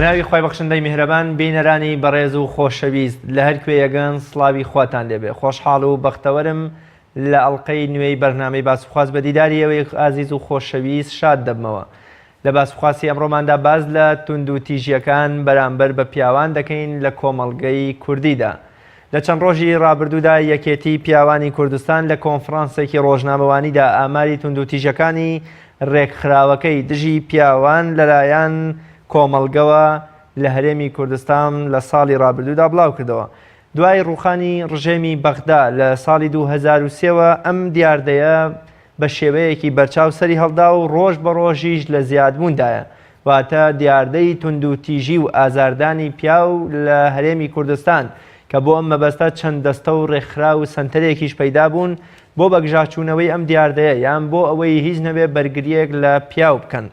بەناوی خوای بەخشندەی میهرەبان بینەرانی بەڕێز و خۆشەویست لە هەر کوێیەگەن سڵاوی خواتان لێبێ خۆشحاڵ و بەختەوەرم لە ئەڵقەی نوێی بەرنامەی باسوخواس بە دیداری ئێوەی ئازیز و خۆشەویست شاد دەبمەوە لە باسوخواسی ئەمڕۆماندا باس لە توندوتیژیەکان بەرامبەر بە پیاوان دەکەین لە کۆمەڵگەی کوردیدا. لە چەند ڕۆژی ڕابردوودا یەکێتی پیاوانی کوردستان لە کۆنفرانسێکی ڕۆژنامەوانیدا ئاماری توندوتیژەکانی ڕێکخراوەکەی دژی پیاوان لەلایەن کۆمەڵگەوە لە هەرێمی کوردستان لە ساڵی ڕابردوودا بڵاوکردەوە. دوای ڕووخانی ڕژێمی بەغدا لە ساڵی 2003 وە ئەم دیاردەیە بە شێوەیەکی بەرچاو سەری هەڵدا و ڕۆژ بە ڕۆژیش لە زیادبووندایە، واتە دیاردەی توندوتیژی و ئازاردانی پیاو لە هەرێمی کوردستان کە بۆ ئەم مەبەستە چەند دەستە و ڕێکخراو و سەنتەرێکیش پەیدا بوون بۆ بەگژاچوونەوەی ئەم دیاردەیە یان بۆ ئەوەی هیچ نەبێ بەرگرییەک لە پیاو بکەن.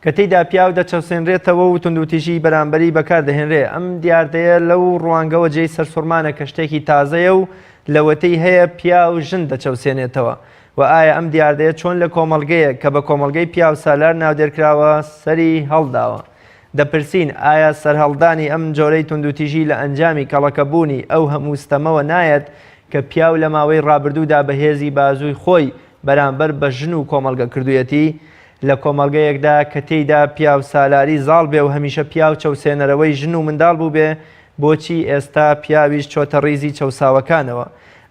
کە تێیدا پیاو دەچەوسێنرێتەوە و توندوتیژی بەرامبەری بەکار دەهێنرێ. ئەم دیاردەیە لەو ڕوانگەوە جێی سەرسوڕمانە کە شتێکی تازەیە و لەوەتەی هەیە پیاو ژن دەچەوسێنێتەوە. و ئایا ئەم دیاردەیە چۆن لە کۆمەڵگەیەک کە بە کۆمەڵگەی پیاوسالار ناودێرکراوە سەری هەڵداوە؟ دەپرسین ئایا سەرهەڵدانی ئەم جۆرەی توندوتیژی لە ئەنجامی کەڵەکەبوونی ئەو هەموو ستەمەوە نایەت کە پیاو لە ماوەی ڕابردوودا بە هێزی بازووی خۆی بەرامبەر بە ژن و کۆمەڵگە کردوویەتی؟ لە کۆمەڵگەیەکدا کە تێیدا پیاوسالاری زاڵ بێ و هەمیشە پیاو چەوسێنەرەوەی ژن و منداڵ بووبێ، بۆچی ئێستا پیاویش چۆتە ڕیزی چەوساوەکانەوە؟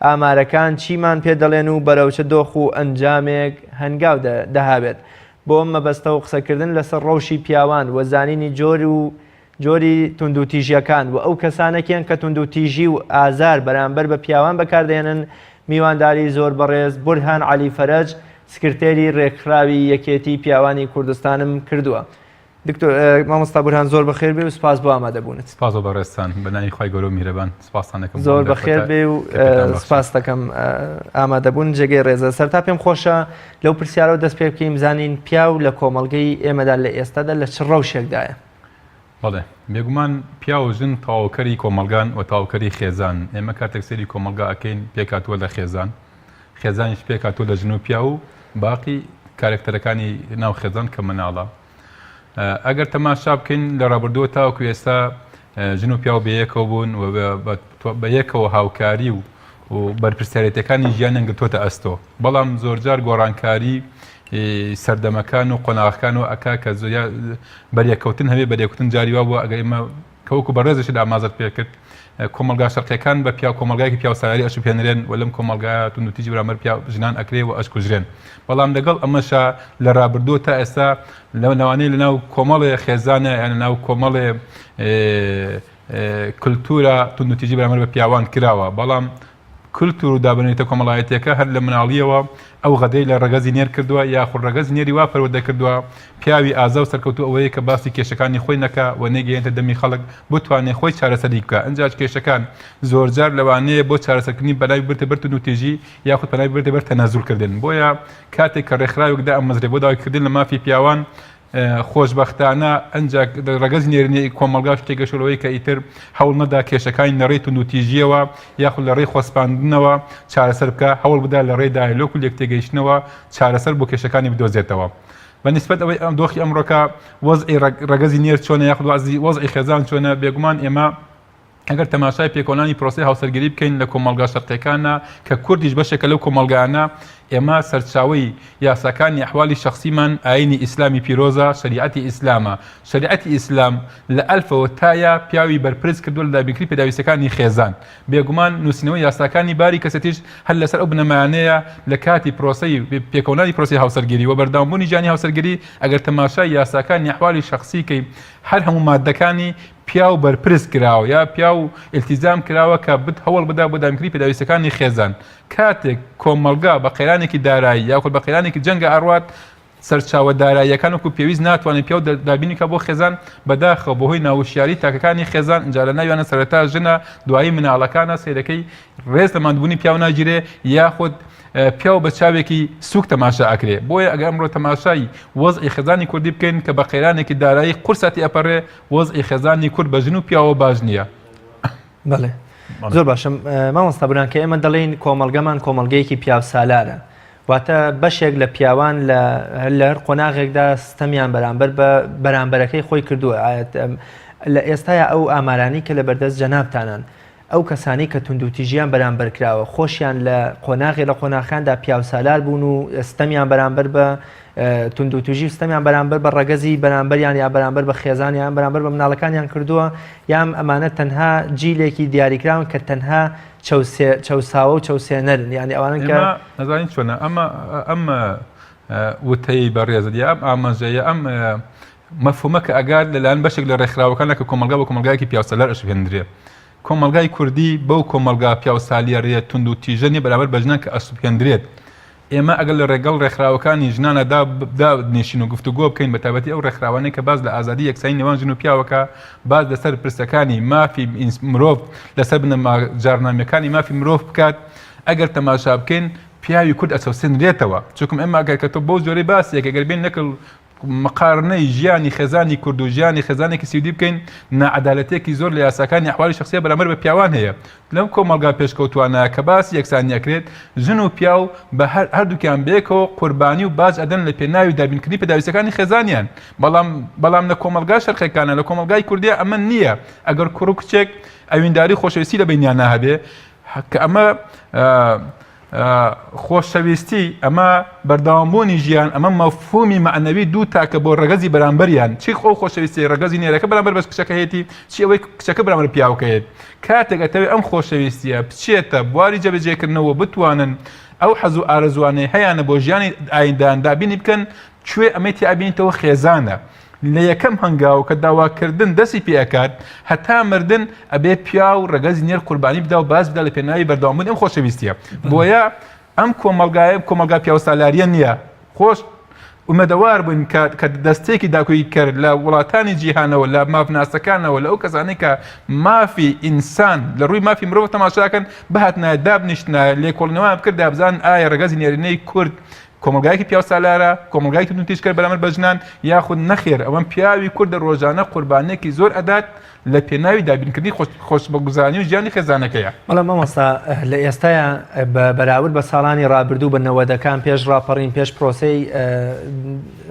ئامارەکان چیمان پێ دەڵێن و بەرەو چ دۆخ و ئەنجامێک هەنگاو دەهاوێت؟ بۆ ئەم مەبەستە و قسەکردن لەسەر ڕەوشی پیاوان و زانینی جۆر و جۆری توندوتیژیەکان و ئەو کەسانە کێن کە توندوتیژی و ئازار بەرامبەر بە پیاوان بەکاردەهێنن، میوانداری زۆر بەڕێز بورهان عەلی فەرەج سکرتێری رێکخراوی یەکێتی پیاوانی کوردستانم کردووە. دکتۆر مامۆستا بورهان زۆر بەخێر بێ و سپاس بۆ ئامادەبوونت. سپاس بۆ بەڕێزتان بە ناوی خوای گەورە و میهرەبان سپاستان دەکەم بۆ ئەم زۆر بەخێر دەرفەتە بێ و کە پێتان بەخشیم. سپاست دەکەم ئامادەبوون جێگەی ڕێزە. سەرتا پێم خۆشە لەو پرسیارەوە دەست پێ بکەین بزانین پیاو لە کۆمەڵگەی ئێمەدا لە ئێستادا لە چ ڕەوشێکدایە؟ بەڵێ بێگومان پیاو و ژن تەواوکەری کۆمەڵگان و تەواوکەری خێزان، ئێمە کاتێک سەیری کۆمەڵگا ئەکەین پێکهاتووە لە خێزان، خێزانیش پێکهاتووە لە ژن و پیاو و باقی کارەکتەرەکانی ناو خێزان کە مناڵە. ئەگەر تەماشا بکەین لە ڕابردووە تاوەکو ئێستا ژن و پیاو بەیەکەوە بوون و بە یەکەوە هاوکاری و و بەرپرسیارێتەکانی ژیانیان گرتووەتە ئەستۆ بەڵام زۆرجار گۆڕانکاری سەردەمەکان و قۆناغەکان و ئەکا کە بەریەکەوتن هەبێ بەریەکوتن جاری وا بووە ئەگەر ئێمە کە وەکو بەڕێزیشت ئاماژەت پێکرد کۆمەڵگا شەرقیەکان بە پیاو کۆمەڵگایەکی پیاوسالاری ئەشوبهێنرێن و لەم کۆمەڵگایە توندوتیژی بەرامبەر پیاو ژنان ئەکرێ و ئەشکوژرێن بەڵام لەگەڵ ئەمەشا لە ڕابردووە تا ئێستا لەوانەیە لەناو کۆمەڵێ خێزانە یان لەناو کۆمەڵێ کلتورە توندوتیژی بەرامبەر بە پیاوان کراوە بەڵام کلتور و دابنریتە کۆمەڵایەتیەکە هەر لە مناڵیەوە ئەو غەدرەی لە ڕەگەزی نێر کردووە یاخود ڕەگەزی نێری وا پەروەردە کردووە پیاوی ئازا و سەرکەوتوو ئەوەیە کە باسی کێشەکانی خۆی نەکا و نەیگەیەنێتە دەمی خەڵک بتوانێ خۆی چارەسەری بکا ئنجاش کێشەکان زۆرجار لەوانەیە بۆ چارەسەرکردنی پەنای ببرێتە بەر توندوتیژی یاخود پەنای ببرێتە بەر تەنازول کردن بۆیە کاتێک کە ڕێکخراوێک دائەمەزرێ بۆ داواکردن لە مافی پیاوان خۆشبەختانە ئەنجا ڕەگەزی نێرینەی کۆمەڵگاش تێگەشتووە لەوەی کە ئیتر هەوڵ نەدا کێشەکانی لە ڕێی توندوتیژییەوە یاخود لە ڕێی خۆسپاندنەوە چارەسەر بکا، هەوڵ بدا لە ڕێی دایەلۆگ و لێکتێگەیشتنەوە چارەسەر بۆ کێشەکانی بدۆزێتەوە. بە نیسبەت ئەوەی ئەم دۆخی ئەمڕۆکە وەزعی ڕەگەزی نێر چۆنە یاخود وەزعی خێزان چۆنە، بێگومان ئێمە ئەگەر تەماشای پێکەوەنانی پرۆسەی هاوسەرگیری بکەین لە کۆمەڵگا شەرقیەکانە کە کوردیش بەشێکە لەو کۆمەڵگایانە، ئێمە سەرچاوەی یاساکانی ئەحوالی شەخسیمان ئایینی ئیسلامی پیرۆزە، شەریعەتی ئیسلامە. شەریعەتی ئیسلام لە ئەلفەوە تا یا پیاوی بەرپرس کردووە لە دابینکردنی پێداویستیەکانی خێزان. بێگومان نووسینەوەی یاساکانی باری کەسێتیش هەر لەسەر ئەو بنەمایانەیە لە کاتی پرۆسەی پێکەوەنانی پرۆسەی هاوسەرگیری و بەردەوامبوونی ژیانی هاوسەرگیری ئەگەر تەماشای یاساکانی ئەحوالی شەخسی کەی هەر هەموو ماددەکانی پیاو بەرپرس کراوە یا پیاو ئیلتیزام کراوە کە بت هەوڵ بدا بۆ دابینکردنی پێداویستیەکانی خێزان کاتێک کۆمەڵگا بە قەیرانێکی دارایی یاخود بە قەیرانێکی جەنگە ئەڕوات سەرچاوە داراییەکان وەکو پێویست ناتوانێت پیاو دابینی کا بۆ خێزان بەداخەوە بەهۆی ناوشیاری تاکەکانی خێزان ئینجا لە ناویانە سەرەتا ژنە دوایی مناڵەکانە سەیرەکەی ڕێز لە ماندبوونی پیاو ناگیرێ یاخود پیاو بە چاوێکی سوک تەماشا ئەکرێ بۆیە ئەگەر ئەمڕۆ تەماشای وەزعی خێزانی کوردی بکەین کە بە قەیرانێکی دارایی قورسا تێئەپەڕێ وەزعی خێزانی کورد بە ژن و پیاوە باش نییە. بەڵێ زۆر باشە مامۆستا بران کە ئێمە دەڵێین کۆمەڵگەمان کۆمەڵگەیەکی پیاوسالارە. واتە بەشێک لە پیاوان لە لە هەر قۆناغێکدا ستەمیان بەرامبەر بە بەرامبەرەکەی خۆی کردووە. لە ئێستایا ئەو ئامارانەی کە لە بەردەست جەنابتانان، ئەو کەسانەی کە توندوتیژیان بەرامبەر کراوە، خۆشیان لە قۆناغێ لە قۆناغەکاندا پیاوسالار بوون و ستەمیان بەرامبەر بە توندوتیژی و ستەمیان بەرامبەر بە ڕەگەزی بەرامبەریان یا بەرامبەر بە خێزانیان بەرامبەر بە مناڵەکانیان کردووە، یان ئەمانە تەنها جیلێکی دیاریکراون کە تەنها چەوساوە و چەوسێنەرن، یانی ئەوانەن کە. ئێمە ئەزانین چۆنە ئەمە ئەم وتەی بەڕێزت یا ئەم ئاماژەیە ئەم مەفهومە کە ئەگات لەلایەن بەشێک لە ڕێکخراوەکانە کە کۆمەڵگا بە کۆمەڵگایەکی پیاوسالار ئەشبهێندرێ. کۆمەڵگای کوردی بەو کۆمەڵگا پیاوسالیاریە توند و تیژە نیە بەرامبەر بە ژنان کە ئەسوبهێندرێت. ئێمە ئەگەر لە ڕێگەڵ ڕێکخراوەکانی ژنانە دا دابنیشین و گفتوگۆ بکەین بە تایبەتی ئەو ڕێکخراوانەی کە باس لە ئازادی یەکسانی نێوان ژن و پیاوەکە باس لەسەر پرسەکانی مافی مرۆڤ لەسەر بنەما جارنامەکانی مافی مرۆڤ بکات ئەگەر تەماشا بکەین پیاوی کورد ئەچەوسێنرێتەوە چونکم ئێمە ئەگەر کە تۆ بەو جۆرەی باسێک ئەگەر بێن لەکڵ مقارنەی ژیانی خێزانی کورد و ژیانی خێزانێکی سویدی بکەین، ناعەدالەتیەکی زۆر لە یاساکانی ئەحوالی شەخسیە بەرامبەر بە پیاوان هەیە. لەم کۆمەڵگا پێشکەوتوانە کە باسی یەکسانی ئەکرێت، ژن و پیاو بە هەر هەردووکیان بەیەکەوە قوربانی و باج ئەدەن لە پێناوی دابینکردنی پێداویستیەکانی خێزانیان. بەڵام بەڵام لە کۆمەڵگا شەرقیەکانا، لە کۆمەڵگای کوردیا ئەمە نییە. ئەگەر کوڕ و کچێک ئەوینداری و خۆشەویستی لە بەینیانا هەبێ، کە ئەمە خۆشەویستی، ئەمە بەردەوامبوونی ژیان، ئەمە مەفهومی مەعنەوی دوو تاکە بۆ ڕەگەزی بەرامبەریان، چی ئەو خۆشەویستیەی ڕەگەزی نێرەکە بەرامبەر بە کچەکە هەیەتی، چی ئەوەی کچەکە بەرامبەر پیاوەکە هەیەت. کاتێک ئەتەوێت ئەم خۆشەویستیە بچێتە بواری جێبەجێکردنەوە و بتوانن ئەو حەز و ئارەزووانەی هەیانە بۆ ژیانی ئایندەیان دابینی بکەن، کوێ ئەمەی تیا ئەبینیتەوە خێزانە. لە یەکەم هەنگاو کە داواکردن دەستی پێ ئەکات هەتا مردن ئەبێ پیاو ڕەگەزی نێر قوربانی بدا و باج بدا لە پێناوی بەردەوامبوونی ئەم خۆشەویستیە بۆیە ئەم کۆمەڵگایە کۆمەڵگا پیاوسالاریە نییە خۆش ئومێدەوار بووین کە کە دەستێکی داکۆکیکەر لە وڵاتانی جیهانەوە لە مافناسەکانەوە لە ئەو کەسانەی کە مافی ئینسان لە ڕووی مافی مرۆڤ تەماشاکەن بهاتنایە دابنیشتنایە لێکۆڵینەوەیان بکردایە بزانن ئایا ڕەگەزی نێرینەی کورد کۆمەڵگایەکی پیاوسالارە، کۆمەڵگایەکی توندوتیژکەر بەرامبەر بە ژنان، یاخود نەخێر ئەوەم پیاوی کوردە ڕۆژانە قوربانیەکی زۆر ئەدات لە پێناوی دابینکردنی خۆشگوزەرانی و ژیانی خێزانەکەیا. بەڵام مامۆستا لە ئێستایا بە بەراورد بە ساڵانی ڕابردوو بە نەوەدەکان پێش ڕاپەڕین پێش پرۆسەی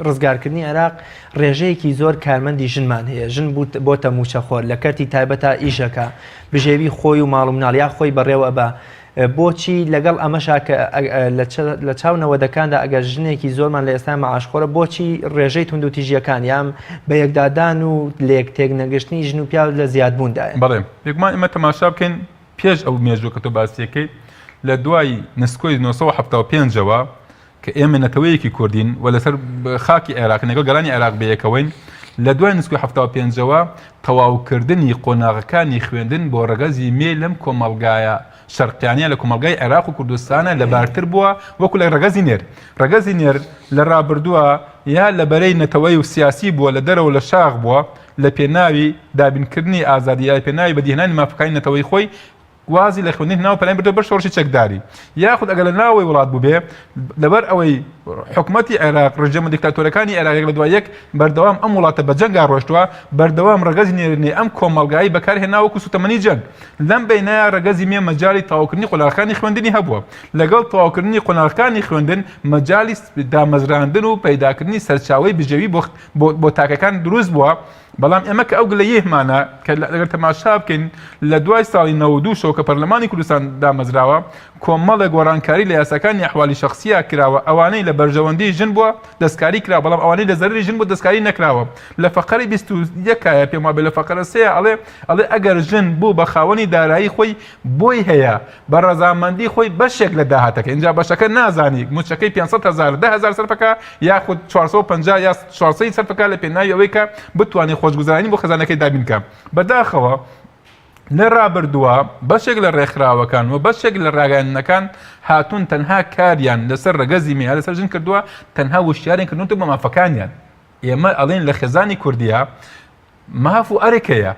ڕزگارکردنی عێراق ڕێژەیەکی زۆر کارمەندی ژنمان هەیە ژن بۆتە موچەخۆر لە کەرتی تایبەتا ئیشەکە بژێوی خۆی و ماڵ و مناڵ یا خۆی بەڕێوە ئەبا بۆچی لەگەڵ ئەمەشا کە لە چاو نەوەدەکاندا ئەگەر ژنێکی زۆرمان لە ئێستا مەعاشخۆرە بۆچی ڕێژەی توندوتیژیەکان یان بە یەکدادان و لێک تێک نەگەشتنی ژن و پیاو لە زیادبووندایە؟ بەڵێ بێگومان ئێمە تەماشا بکەین پێش ئەو مێژووە کە تۆ باسیەکەی لە دوای نسکۆی 1975 ەوە کە ئێمە نەتەوەیەکی کوردین و لەسەر خاکی عێراقین لەگەڵ گەلانی عێراق بەیەکەوەین، لە دوای نسکۆی 75 ەوە تەواوکردنی قۆناغەکانی خوێندن بۆ ڕەگەزی مێ لەم کۆمەڵگایە شەرقیانە لە کۆمەڵگای عێراق و کوردستانە لەبارتر بووە وەکو لە ڕەگەزی نێر. ڕەگەزی نێر لە ڕابردووە یا لە بەرەی نەتەوەیی و سیاسی بووە لە دەرەوە لە شاخ بووە لە پێناوی دابینکردنی ئازادی یا لە پێناوی بەدیهێنانی مافەکانی نەتەوەی خۆی وازی لە خوێندنی هێناوە پەنای بردووە بەر شۆڕشی چەکداری یاخود ئەگەر لە ناوەوەی وڵات بووبێ لەبەر ئەوەی حکومەتی عێراق ڕژێمە دیکتاتۆرەکانی عێراق یەک لە دوای یەک بەردەوام ئەم وڵاتە بە جەنگا ڕۆشتووە بەردەوام ڕەگەزی نێرینەی ئەم کۆمەڵگایی بەکارهێنا وەکو سوتەمەنی جەنگ لەم بەینایە ڕەگەزی مێ مەجالی تەواوکردنی قۆناغەکانی خوێندنی هەبووە لەگەڵ تەواوکردنی قۆناغەکانی خوێندن مەجالی دامەزراندن و پەیداکردنی سەرچاوەی بژێوی بۆ تاکەکان دروست بووە بەڵام ئێمە کە ئەو گلەییهمانە کە ئەگەر تەماشا بکەین لە دوای ساڵی 92 شەوە کە پەرلەمانی کوردستان دامەزراوە کۆمەڵێک گۆڕانکاری لە یاساکانی ئەحوالی شەخسییا کراوە ئەوانەی لە بەرژەوەندی ژن بووە دەستکاری کراوە بەڵام ئەوانەی لە زەرەری ژن بوو دەستکاری نەکراوە لە فەقەرەی 21 کایە پێم وابێ لە فەقەرە سێ ئەڵێ ئەڵێ ئەگەر ژن بوو بە خاوەنی دارایی خۆی بۆی هەیە بە ڕەزامەندی خۆی بەشێک لە داهاتەکەی ئینجا بەشەکە نازانی موچەکەی 500 هەزار 10 هەزار سەرفەکە یاخود 450 یا 400 سەرفەکە لە پێناوی ئەوەی کە بتوانێت خۆشگوزەرانی بۆ خێزانەکەی دابین بکا بەداخەوە لە ڕابردووە بەشێک لە ڕێکخراوەکان و بەشێک لە ڕاگەیاندنەکان هاتوون تەنها کاریان لەسەر ڕەگەزی مێ لەسەر ژن کردووە تەنها وشیاریان کردوونەتەوە بە مافەکانیان ئێمە ئەڵێن لە خێزانی کوردیە ماف و ئەرک هەیە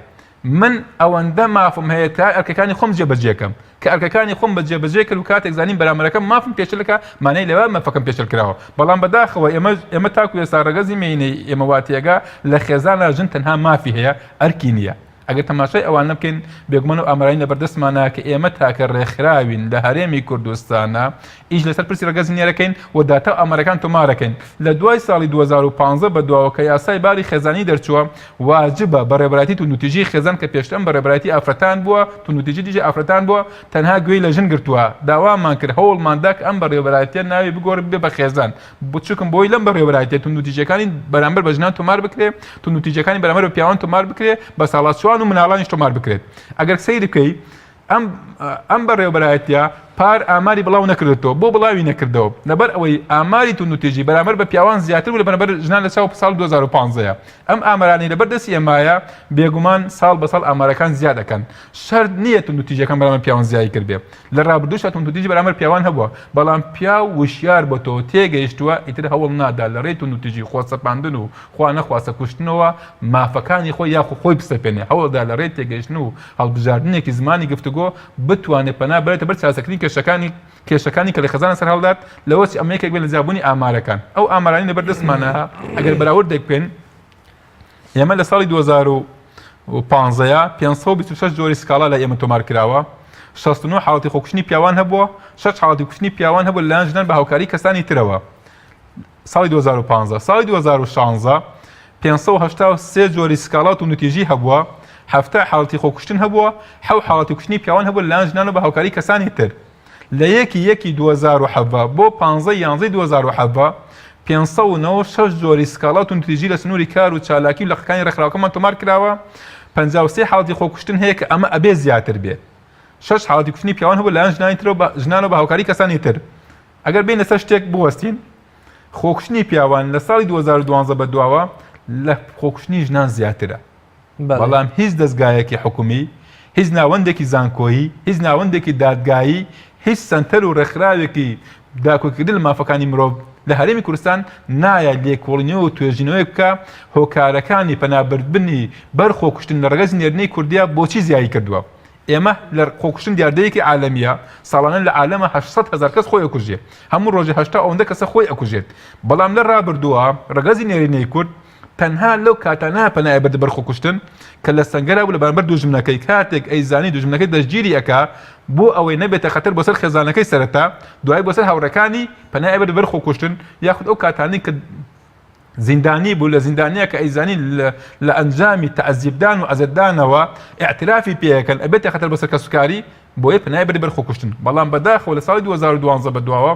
من ئەوەندە مافم هەیە تا ئەرکەکانی خۆم جێبەجێکەم کە ئەرکەکانی خۆم بە جێبەجێ کرد و کاتێک زانیم بەرامبەرەکەم مافم پێشلکە مانای لەوە مافەکەم پێشل کراوە بەڵام بەداخەوە ئێمە ئێمە تاکو ئێستا ڕەگەزی مێینەی ئێمە واتێگا لە خێزانە ژن تەنها مافی هەیە ئەرکی نییە. ئەگەر تەماشای ئەوانە بکەین بێگومان ئەو ئامارانەی لەبەردەستمانە کە ئێمە تاکە ڕێکخراوین لە هەرێمی کوردستانە ئیش لەسەر پرسی ڕەگەزی نێرەکەین و داتا و ئامارەکان تۆمارەکەین. لە دوای ساڵی 2015 بە دواوە کە یاسای باری خێزانی دەرچووە، واجبە بەڕێوەبەرایەتی توندوتیژی خێزان کە پێشتر ئەم بەڕێوەبەرایەتی ئافرەتان بووە، توندوتیژی دژی ئافرەتان بووە، تەنها گوێی لە ژن گرتووە. داوامان کرد، هەوڵمان دا کە ئەم بەڕێوەبەرایەتیە ناوی بگۆڕێ ببێ بە خێزان. بچوکم بۆی لەم بەڕێوەبەرایەتیە توندوتیژیەکانی بەرامبەر بە ژنان تۆمار بکرێ، توندوتیژیەکانی بەرامبەر بە پیاوان تۆمار بکرێ، بەساڵاچووان و مناڵانیش تۆمار بکرێت. ئەگەر سەیر بکەی ئەم ئەم بەڕێوەبەرایەتیە پار ئاماری بڵاو نەکردێتەوە بۆ بڵاوی نەکردەوە لەبەر ئەوەی ئاماری توندوتیژی بەرامبەر بە پیاوان زیاتر بوو لە بەرامبەر ژنان لە چاو ساڵ 2015 ئەم ئامارانەی لەبەر دەستی ئێمایە بێگومان ساڵ بە ساڵ ئامارەکان زیاد دەکەن شەرت نییە توندوتیژیەکان بەرامبەر پیاوان زیای کردبێ لە ڕابردووشدا توندوتیژی بەرامبەر پیاوان هەبووە بەڵام پیاو وشیار بۆتەوە تێگەیشتووە ئیتر هەوڵ نادا لە ڕێی توندوتیژی خۆسەپاندن و خوا نەخواستە کوشتنەوە مافەکانی خۆی یاخو خۆی بسەپێنێ هەوڵدا لە ڕێی تێگەیشتن و هەڵبژاردنێکی زمانی گفتوگۆ بتوانێت پەنا بەرێتە بەر چارەسەرکردنی کێشەکانی کێشەکانی کە لە خێزانە سەرهەڵدات لەوەچی ئەمە یەکێک بێت لە زیادبوونی ئامارەکان ئەو ئامارانەی لەبەر دەستمانە ئەگەر بەراوردێک بکەین ئێمە لە ساڵی 2015 526 جۆری سکاڵا لای ئێمە تۆمار کراوە 69 حاڵەتی خۆکوشتنی پیاوان هەبووە 6 حاڵەتی کوشتنی پیاوان هەبوو لەلایەن ژنان بە هاوکاری کەسانی ترەوە ساڵی 2015 ساڵی 2016 583 جۆری سکاڵا و توندوتیژی هەبووە، 70 حاڵەتی خۆکوشتن هەبووە، حەو حاڵەتی کوشتنی پیاوان هەبووە لەلایەن ژنانەوە بە هاوکاری کەسانی تر. لە یەکی یەکی 2017 بۆ 15 یانزەی 2017 596 جۆری سکاڵا و توندوتیژی لە سنووری کار و چالاکی و لقەکانی ڕێکخراوەکەمان تۆمار کراوە، 53 حاڵەتی خۆکوشتن هەیە کە ئەمە ئەبێ زیاتر بێ. شەش حاڵەتی کوشتنی پیاوان هەبووە لەلایەن ژنانی ترەوە بە ژنانەوە بە هاوکاری کەسانی تر. ئەگەر بێین لەسەر شتێک بوەستین، خۆکوشتنی پیاوان لە ساڵی 2012 بەدواوە لە خۆکوشتنی ژنان زیاترە. بەڵام هیچ دەزگایەکی حکومی، هیچ ناوەندێکی زانکۆیی، هیچ ناوەندێکی دادگایی، هیچ سەنتەر و ڕێکخراوێکی داکۆکیکردن لە مافەکانی مرۆڤ لە هەرێمی کوردستان نایە لێکۆڵینەوە و توێژینەوەیەک بکا هۆکارەکانی پەنابردنی بەر خۆکوشتن لە ڕەگەزی نێرینەی کوردیا بۆچی زیایی کردووە. ئێمە لە خۆکوشتن دیاردەیەکی عالەمیە، ساڵانە لە عالەما 800 هەزار کەس خۆی ئەکوژێ، هەموو ڕۆژێ 80 ئەوەندە کەسە خۆی ئەکوژێت، بەڵام لە ڕابردووە ڕەگەزی نێرینەی کورد تەنها لەو کاتانە پەنای ئەبردە بەر خۆکوشتن کە لە سەنگەرا بوو لە بەرامبەر دوژمنەکەی، کاتێک ئەیزانی دوژمنەکەی دەستگیری ئەکا بۆ ئەوەی نەبێتە خەتەر بۆ سەر خێزانەکەی سەرەتا دوایی بۆ سەر هاوڕێکانی پەنای ئەبردە بەر خۆکوشتن یاخود ئەو کاتانەی کە زیندانی بوو لە زیندانیە کە ئەیزانی لە ئەنجامی تەعزیبدان و ئەزێتدانەوە ئیعترافی پێ ئەکەن ئەبێتە خەتەر بۆسەر کەسوکاری بۆیە پەنای بردە بەر خۆکوشتن بەڵام بەداخەوە لە ساڵی 2012 بەدواوە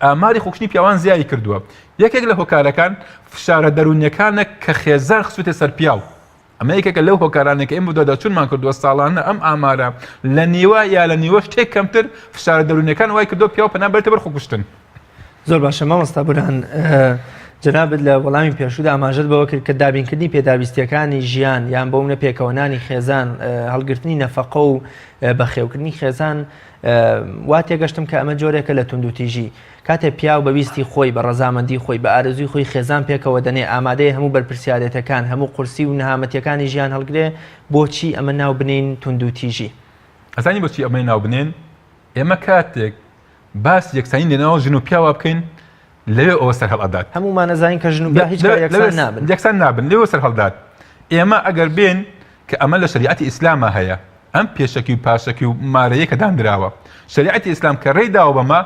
ئاماری خۆکوشتنی پیاوان زیای کردووە یەکێک لە هۆکارەکان فشارە دەروونیەکانە کە خێزان خستوێتە سەر پیاو ئەمە یەکێکە لەو هۆکارانەی کە ئێمە بەدواداچوونمان کردووە، ساڵانە ئەم ئامارە لە نیوە یا لە نیوەش تێک کەمتر، فشارە دەروونییەکان وای کردووە پیاو پەنا بەرێتە بەر خۆکوشتن. زۆر باشە مامۆستا بورهان، جەنابت لە وەڵامی پێشوودا ئاماژەت بەوە کرد کە دابینکردنی پێداویستییەکانی ژیان یان بۆ منە پێکەوەنانی خێزان، هەڵگرتنی نەفەقە و بەخێوکردنی خێزان، وا تێگەشتم کە ئەمە جۆرێکە لە توندوتیژی. کاتێ پیاو بە ویستی خۆی، بە ڕەزامەندی خۆی، بە ئارەزووی خۆی خێزان پێکەوە دەنێ، ئامادەیە هەموو بەرپرسیارێتەکان، هەموو قورسی و نەهامەتیەکانی ژیان هەڵگرێ، بۆچی ئەمە ناو بنێین توندوتیژی؟ ئەزانی بۆچی ئەمەی ناو بنێن؟ ئێمە کاتێک باسی یەکسانی لەناو ژن و پیاوا بکەین، لەوێ ئەوە سەر هەڵئەدات. هەموومان ئەزانین کە ژن و پیاو هیچ کات یەکسان نابن. یەکسان نابن، لەوێ سەر هەڵدات. ئێمە ئەگەر بێین کە ئەمە لە شەریعەتی ئیسلاما هەیە، ئەم پێشەکی و پاشەکی و مارەیە کە داندراوە شەریعەتی ئیسلام کە ڕێی داوە بەمە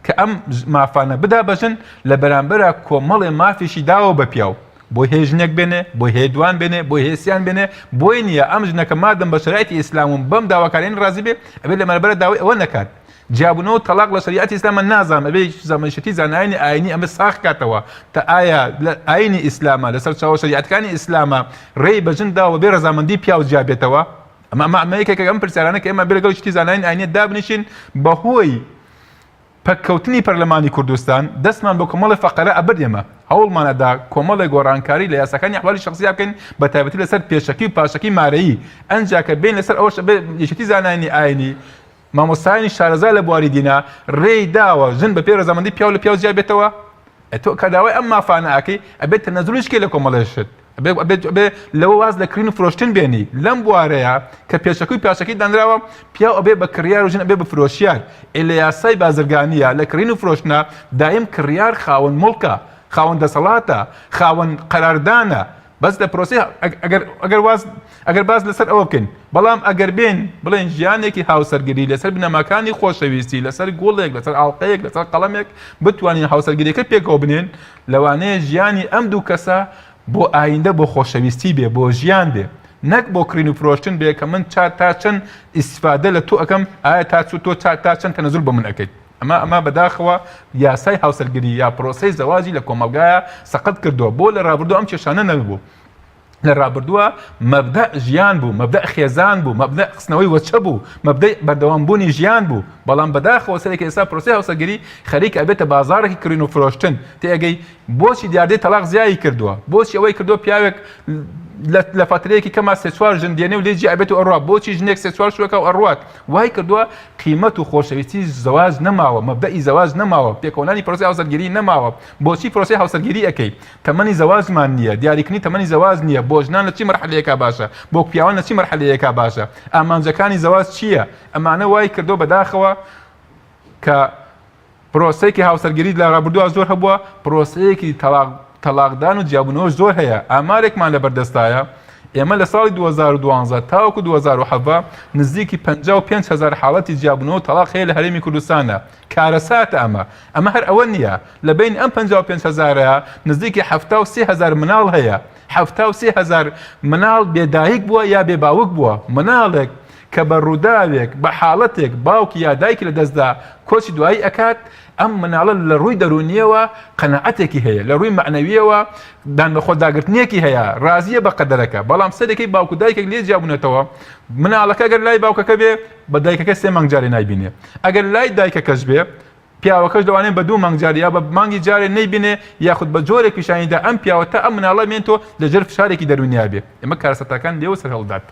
کە ئەم مافانە بدا بە ژن لە بەرامبەرا کۆمەڵێ مافیشی داوە بە پیاو بۆی هەیە ژنێک بێنێ بۆی هەیە دوان بێنێ بۆی هەیە سیان بێنێ بۆی نییە ئەم ژنەکە مادەم بە شەریعەتی ئیسلام و بەم داواکاریان ڕازی بێ ئەبێ لە مەربەرە داوای ئەوە نەکات جیابوونەوە و تەڵاق لە شەریعەتی ئیسلامە نازانم ئەبێ زەمەشەتی زانایانی ئاینی ئەمە ساغ کاتەوە تا ئایا لە ئاینی ئیسلامە لەسەر چاوە شەریعەتەکانی ئیسلامە ڕێی بە ژن داوە بێ ڕەزامەندی پیاو جیا بێتەوە ئەمە ئەمە ئەمە یەکێکە ئەم پرسیارانە کە ئێمە بێ لەگەڵ شتی زانایانی ئاینیە دابنیشین بەهۆی پەککەوتنی پەرلەمانی کوردستان دەستمان بە کۆمەڵی فەقەرە ئەبرد ئێمە هەوڵمان ئەدا کۆمەڵێ گۆڕانکاری لە یاساکانی ئەحوالی شەخسیا بکەین بە تایبەتی لەسەر پێشەکی و پاشەکی مارەیی ئەنجا کە بێین لەسەر ئەوەش ئەبێ یەکێتی زانایانی ئاینی مامۆستایانی شارەزا لە بواری دینا رێی داوە ژن بە پێی رەزامەندی پیاو لە پیاو جیا بێتەوە؟ ئە تۆ کە داوای ئەم مافانە ئەکەی ئەبێت تەنەزولیش کەی لە کۆمەڵێ شت ئەبێ ئەبێ ئەبێ لەوە واز لە کڕین و فرۆشتن بێنی لەم بوارەیە کە پێشەکی و پاشەکی دانراوە پیاو ئەبێ بە کڕیار و ژن ئەبێ بە فرۆشیار ئێ لە یاسای بازرگانیە لە کڕین و فرۆشتنا دایم کڕیار خاوەن موڵکە خاوەن دەسەڵاتە خاوەن قەراردانە. بەس لە پرۆسەی ئەگەر ئەگەر واز ئەگەر باس لەسەر ئەوە بکەین بەڵام ئەگەر بێن بڵێن ژیانێکی هاوسەرگیری لەسەر بنەماکانی خۆشەویستی لەسەر گوڵێک لەسەر ئاڵقەیەک لەسەر قەڵەمێک بتوانین هاوسەرگیریەکە پێکەوە بنێن لەوانەیە ژیانی ئەم دوو کەسە بۆ ئایندە بۆ خۆشەویستی بێ بۆ ژیان بێ نەک بۆ کڕین و فرۆشتن بێ کە من چا تا چەند ئیسفادە لە تۆ ئەکەم ئایا تا چ تۆ تا چەند تەنەزول بۆ من ئەکەیت ئەمە ئەمە بەداخەوە یاسای هاوسەرگیری یا پرۆسەی زەواجی لە کۆمەڵگایە سەقەت کردووە بۆ لە ڕابردوو ئەم کێشانە نەبوو لە ڕابردووە مەبدە ژیان بوو مەبدە خێزان بوو مەبدە خستنەوەی وەچە بوو مەبدەی بەردەوام بوونی ژیان بوو بەڵام بەداخەوە سەرێکی ئێستا پرۆسەی هاوسەرگیری خەریکە ئەبێتە بازاڕێکی کڕین و فرۆشتن تێئەگەی بۆچی دیاردەی تەلاق زیایی کردووە؟ بۆچی ئەوەی کردووە پیاوێک لە فەترەیەکی کەما سێ چوار ژن دێنێ و لێ جیا ئەبێت و ئەڕوا؟ بۆچی ژنێک سێ چوار شوەکە و ئەڕوات؟ وای کردووە قیمەت و خۆشەویستی زەواج نەماوە، مەبدەئی زەواج نەماوە، پێکەوەنانی پرۆسەی هاوسەرگیری نەماوە. بۆچی پرۆسەی هاوسەرگیری ئەکەی؟ تەمەنی زەواجمان نییە، دیاریکردنی تەمەنی زەواج نییە، بۆ ژنان لە چی مەرحەلەیەکا باشە، بۆ پیاوان لە چی مەرحەلەیەکا باشە، ئامانجەکانی زەواج چییە؟ ئەمانە وای کردووە بەداخەوە کە پرۆسەیەکی هاوسەرگیری لە ڕابردووە زۆر هەبووە، پرۆسەیەکی تەڵاق تەڵاقدان و جیابوونەوەش زۆر هەیە، ئامارێکمان لەبەردەستایە ئێمە لە ساڵی 2012 تاوەکو 2017 نزیکی 55 هەزار حاڵەتی جیابوونەوە و تەڵاق هەیە لە هەرێمی کوردستانە، کارەساتە ئەمە، ئەمە هەر ئەوە نییە، لە بەینی ئەم 55 هەزارە نزیکی 73 هەزار مناڵ هەیە، 73 هەزار مناڵ بێ دایک بووە یا بێ باوک بووە، مناڵێک کە بە ڕووداوێک، بە حاڵەتێک باوکی یا دایکی لە دەست دا، کۆچی دوایی ئەکات، ئەم مناڵە لە ڕووی دەروونییەوە قەناعەتێکی هەیە، لە ڕووی مەعنەوییەوە دانبەخۆداگرتنێکی هەیە، ڕازییە بە قەدەرەکە، بەڵام سەرەکەی باوک و دایکێک لێ جیا بوونەتەوە، مناڵەکە گەر لای باوکەکە بێ، بە دایکەکە سێ مانگ جارێ نایبینێ، ئەگەر لای دایکەکەش بێ، پیاوەکەش لەوانەیە بە دوو مانگ جارێ یا بە مانگی جارێ نەیبینێ یاخود بە جۆرێک پیشانی دا ئەم پیاوە تا ئەم مناڵە مێنتۆ لە ژێر فشارێکی دەروونیا بێ ئێمە کارەساتەکان لێوە سەرهەڵدات.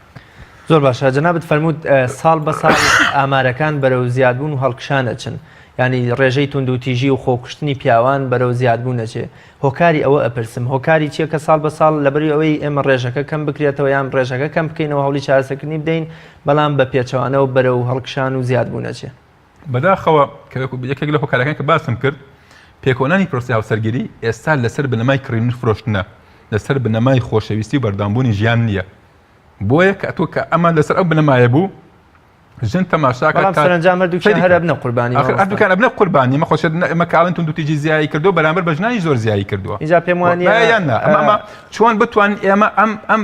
زۆر باشە جەنابت فەرمووت ساڵ بە ساڵ ئامارەکان بەرەو زیادبوون و هەڵکشان ئەچن یانی ڕێژەی توندوتیژی و خۆکوشتنی پیاوان بەرەو زیادبوون ئەچێ هۆکاری ئەوە ئەپرسم هۆکاری چییە کە ساڵ بە ساڵ لەبەری ئەوەی ئێمە ڕێژەکە کەم بکرێتەوە یان ڕێژەکە کەم بکەینەوە هەوڵی چارەسەکردنی بدەین بەڵام بە پێچەوانەوە بەرەو هەڵکشان و زیادبوون ئەچێ؟ بەداخەوە کە یەکێک لە هۆکارەکان کە باسم کرد پێکەوەنانی پرۆسەی هاوسەرگیری ئێستا لەسەر بنەمای کڕین و فرۆشتنە لەسەر بنەمای خۆشەویستی و بەردەوامبوونی ژیان نییە بۆیە کە تۆ کە ئەمە لەسەر ئەو بنەمایە بوو ژن تەماشاکە بەڵام سەرەنجام هەردووکیان هەر ئەبنە قوربانی ئاخر هەردووکیان ئەبنە قوربانی ئەمە خۆشە ئەمە کاڵن توندوتیژی زیایی کردو بەرامبەر بە ژنانی زۆر زیایی کردووە اینجا پێم وانییە یان نا ئەمە ئەمە چۆن بتوانین ئێمە ئەم ئەم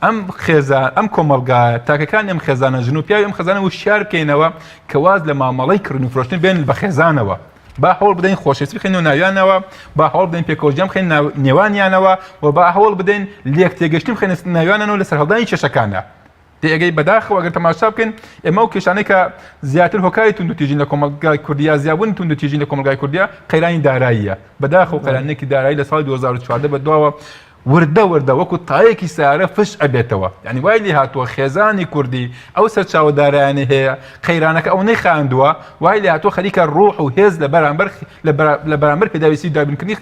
ئەم خێزان ئەم کۆمەڵگایە تاکەکانی ئەم خێزانە ژن و پیاوی ئەم خێزانە وشیار بکەینەوە کە واز لە مامەڵەی کڕین و فرۆشتن بێن بە خێزانەوە با هەوڵ بدەین خۆشەویستی بخەینەوە ناویانەوە با هەوڵ بدەین پێکەوەژیان بخەین نێوانیانەوە و با هەوڵ بدەین لێک تێگەشتن بخەینە ناویانەوە لە سەرهەڵدانی کێشەکانە تێگەی بەداخەوە ئەگەر تەماشا بکەین ئێمە ئەو کێشانەی کە زیاتر هۆکاری توندوتیژین لە کۆمەڵگای کوردیا زیابوونی توندوتیژین لە کۆمەڵگای کوردیا قەیرانی داراییە بەداخەوە قەیرانێکی دارایی لە ساڵی 2014 بە دواوە وردە وردە وەکو تایەکی سەیارە فش ئەبێتەوە یانی وای لێ هاتووە خێزانی کوردی ئەو سەرچاوە دارایانەی هەیە قەیرانەکە ئەو نەیخاندووە وای لێ هاتووە خەریکە ڕۆح و هێز لە بەرامبەر لە بەرامبەر پێداویستی دابینکردنی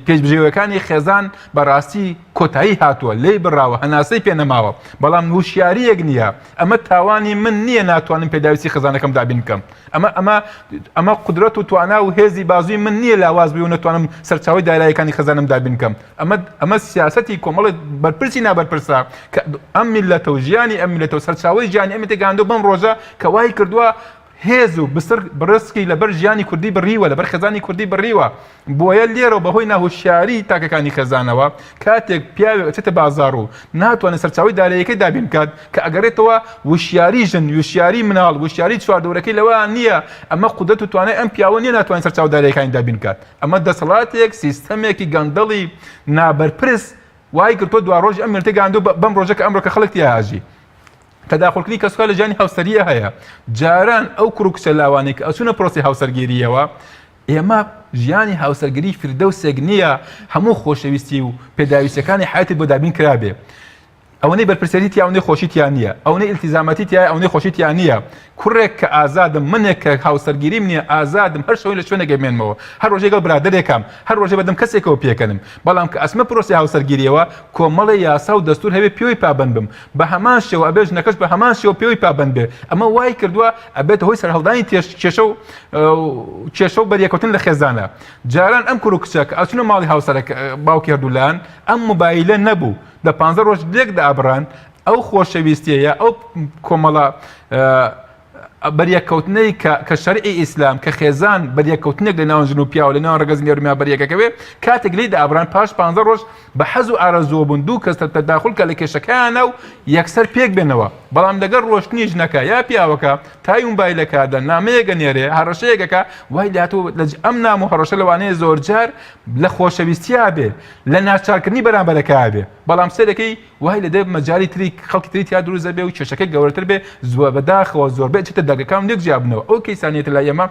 پێشبژێوەکانی خێزان بەڕاستی کۆتایی هاتووە لێی بڕاوە هەناسەی پێ نەماوە بەڵام وشیاریەک نییە ئەمە تاوانی من نییە ناتوانم پێداویستی خێزانەکەم دابین بکەم ئەمە ئەمە ئەمە قودرەت و توانا و هێزی بازووی من نییە لاواز بێ و نەتوانم سەرچاوەی داراییەکانی خێزانم دابین بکەم ئەمە ئەمە سیاسەتی کۆمەڵی بەرپرسی نابەرپرسە کە ئەم میللەتە و ژیانی ئەم میللەتە و سەرچاوەی ژیانی ئەم میللەتە گەیاندووە بەم ڕۆژە کە وای کردووە هێز و بسر بڕسکی لەبەر ژیانی کوردی بڕیوە لەبەر خێزانی کوردی بڕیوە بۆیە لێرەوە بەهۆی ناهوشیاری تاکەکانی خێزانەوە کاتێک پیاوێک ئەچێتە بازاڕ و ناتوانێت سەرچاوەی داراییەکەی دابین بکات کە ئەگەڕێتەوە وشیاری ژن وشیاری مناڵ وشیاری چواردەورەکەی لەوە نییە ئەمە قودرەت و توانای ئەم پیاوە نییە ناتوانێت سەرچاوە داراییەکانی دابین بکات ئەمە دەسەڵاتێک سیستەمێکی گەندەڵی نابەرپرس وای کردووە دواڕۆژی ئەم میللەتەی گەیاندووە بەم ڕۆژە کە ئەمڕۆ کە خەڵک تیا ئەژی. تەداخولکردنی کەسوکار لە ژیانی هاوسەرییە هەیە جاران ئەو کوڕ و کچە لاوانەی کە ئەچوونە پرۆسەی هاوسەرگیرییەوە ئێمە ژیانی هاوسەرگیری فیردەوسێک نییە هەموو خۆشەویستی و پێداویستیەکانی حیاتت بۆ دابین کرابێ. ئەوەنەی بەرپرسیارێتی تیا ئەوەنەی خۆشی تیا نییە، ئەوەنەی ئیلتیزاماتی تیایە ئەوەنەی خۆشی تیا نییە. کوڕێک کە ئازادم، منێک کە هاوسەرگیریم نییە ئازادم هەر شەوێ لە شوێنێک ئەمێنمەوە، هەر ڕۆژێ گەڵ برادەرێکام، هەر ڕۆژێ بەدەم کەسێکەوە پێکەنم. بەڵام کە ئەچمە پرۆسەی هاوسەرگیرییەوە کۆمەڵێ یاسا و دەستوور هەبێ پێوەی پابەند بم. بە هەمان شێوە ئەبێ ژنەکەش بە هەمان شێوە پێوەی پابەند بێ. ئەمە وای کردووە ئەبێتە هۆی سەرهەڵدانی کێشە و کێشە و بەریەکەوتن لە خێزانا. جاران ئەم کوڕ و کچە کە ئەچونە ماڵی هاوسەرەکە باوکی هەردوولایان ئەم مۆبایلە نەبوو دە پانزە ڕۆژ لێک دابڕان ئەو خۆشەویستیە یا ئەو کۆمەڵە بەریەککەوتنەی کە کە شەرعی ئیسلام کە خێزان بەریەککەوتنێک لە ناوان ژن و پیاوە لە ناوان ڕەگەزی نێر و مێ بەریەکەکەوێ کاتێک لێی دابڕان پاش پانزە ڕۆژ بە حەز و ئارەزووە بوون دوو کەس تەداخول کە لە کێشەکەیانە و یەکسەر پێک بێنەوە بەڵام لەگەڵ ڕۆشتنی ژنەکە یا پیاوەکە تای موبایلەکە دە نامەیەک ئەنێرێ هەڕەشەیەک ئەکا وای لێهاتووە لە ئەم نام و هەڕەشە لەوانەیە زۆرجار لە خۆشەویستیا بێ لە ناچارکردنی بەرامبەرەکە بێ بەڵام سەرەکەی وای لە دێ مەجای تری خەڵکی تری تیا دروست دەبێ و کێشەکە گەورەتر بێ زۆر بەداخەوە زۆربەی چێتە دەرگەکان لێک جیابنەوە ئەو کەیسانیەتە لای ئێمە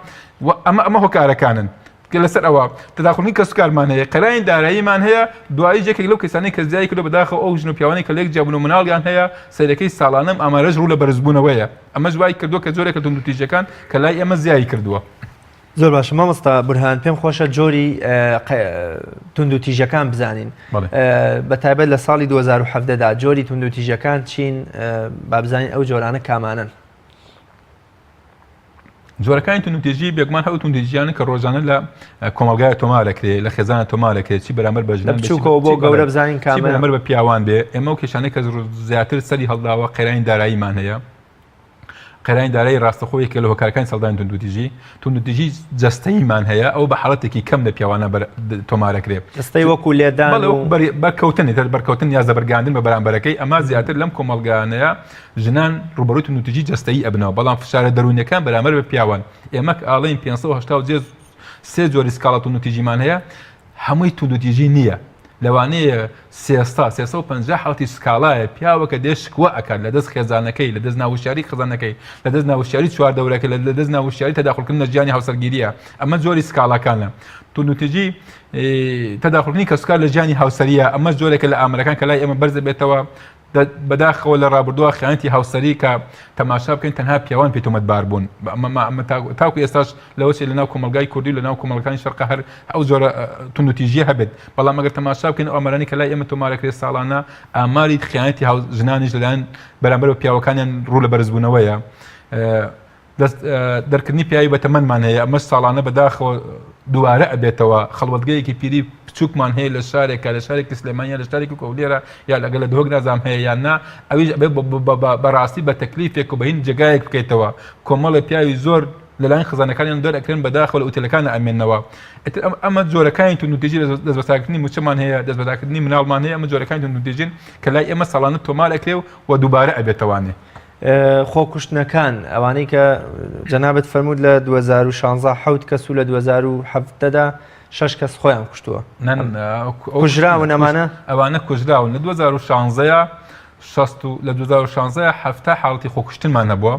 و ئەمە ئەمە هۆکارەکانن کە لەسەر ئەوە تەداخولی کەسوکارمان هەیە، قەیرانی داراییمان هەیە، دواییش یەکێک لەو کەسانەی کە زیای کردووە بەداخەوە ئەو ژن و پیاوانەی کە لێک جیابوون و مناڵیان هەیە، سەیرەکەی ساڵانە ئەم ئامارەش ڕوو لە بەرزبوونەوەیە، ئەمەش وای کردووە کە جۆرێک لە توندوتیژییەکان کە لای ئێمە زیای کردووە. زۆر باشە مامۆستا بورهان پێم خۆشە جۆری توندوتیژەکان بزانین بە تایبەت لە ساڵی 2017 دا جۆری توندوتیژەکان چین با بزانین ئەو جۆرانە کامانەن. جۆرەکانی توندوتیژی بێگومان هەو توندوتیژیانە کە ڕۆژانە لە کۆمەڵگای تۆمار دەکرێت لە خێزانە تۆمار دەکرێت چی بەرامبەر بە ژنان بچووکەوە بۆ گەورە بزانین کام بەرامبەر بە پیاوان بێ ئێمە و کێشانەی کە زیاتر سەری هەڵداوە قەیرانی داراییمان هەیە قەیرانی دارایی ڕاستەخۆ یەکێک لە هۆکارەکانی سەڵدانی توندوتیژی توندوتیژی جەستەییمان هەیە ئەو بە حاڵەتێکی کەم لە پیاوانە تۆمارەکرێ جەستەی وەکو لێدان بەرکەوتن بەرکەوتن یا زەبرگاندن بە بەرامبەرەکەی ئەمە زیاتر لەم کۆمەڵگانەیە ژنان ڕووبەڕووی توندوتیژی جەستەیی ئەبنەوە، بەڵام فشارە دەروونیەکان بەرامبەر بە پیاوان، ئێمە کە ئاڵێین 583 جۆری سکاڵا توندوتیژیمان هەیە، هەمووی توندوتیژی نییە، لەوانەیە سێستا 350 حاڵەتی سکاڵایە پیاوەکە دێ شکوە ئەکات لە دەست خێزانەکەی، لە دەست ناوشیاری خێزانەکەی، لە دەست ناوشیاری چواردەورەکەی، لە دەست ناوشیاری تەداخولکردن لە ژیانی هاوسەرگیریە، ئەمە جۆری سکاڵاکانە. توندوتیژی تەداخولکردنی کەسوکار لە ژیانی هاوسەریە، ئەمەش جۆرێکە لە ئامارەکان کە لای ئێمە بەرز دەبێتەوە، بەداخەوە لە ڕابردووە خیانەتی هاوسەری کە تەماشا بکەین تەنها پیاوان پێی تۆمەتبار بوون تاکو ئێستاش لەوە چێ لەناو کۆمەڵگای کوردی و لەناو کۆمەڵەکانی شەرقە هەر ئەو جۆرە توندوتیژیە هەبێت بەڵام ئەگەر تەماشا بکەین ئەو ئامارانی کە لای ئێمە تۆمارەکرێت ساڵانە ئاماری خیانەتی هاو ژنانیش لەلایەن بەرامبەر بە پیاوەکانیان ڕوو لە بەرزبوونەوەیە. دەست دەرکردنی پیاوی بەتەمەنمان هەیە، ئەمەش ساڵانە بەداخەوە دووبارە ئەبێتەوە، خەڵوەتگەیەکی پیری بچووکمان هەیە لە شارێکە، لە شارێکی سلێمانی یا لە شارێکی هەولێرە یا لەگەڵ لە دهۆک نازانم هەیە یان نا، ئەویش ئەبێ بەڕاستی بە تەکلیفێک و بە هین جێگایەک بکەیتەوە، کۆمەڵێ پیاوی زۆر لەلایەن خزانەکانیان دەرئەکرێن بەداخەوە لە ئوتێلەکان ئەمێنەوە. ئیتر ئەمە جۆرەکانی توندوتیژی دەستبەساکردنی مووچەمان هەیە، دەستبەساکردنی مناڵمان هەیە، ئەمە جۆرەکانی توندوتیژین کە لای ئێمە ساڵانە تۆمار ئەکرێ و دووبارە ئەبێتەوانێ. خۆکوشتنەکان ئەوانەی کە جەنابت فەرمووت لە 2016 حەوت کەس و لە 2017 دا شەش کەس خۆیان کوشتووە کوژراون ئەمانە ئەوانە کوژراون لە 2016 شەست و لە 2016 70 حاڵەتی خۆکوشتنمان هەبووە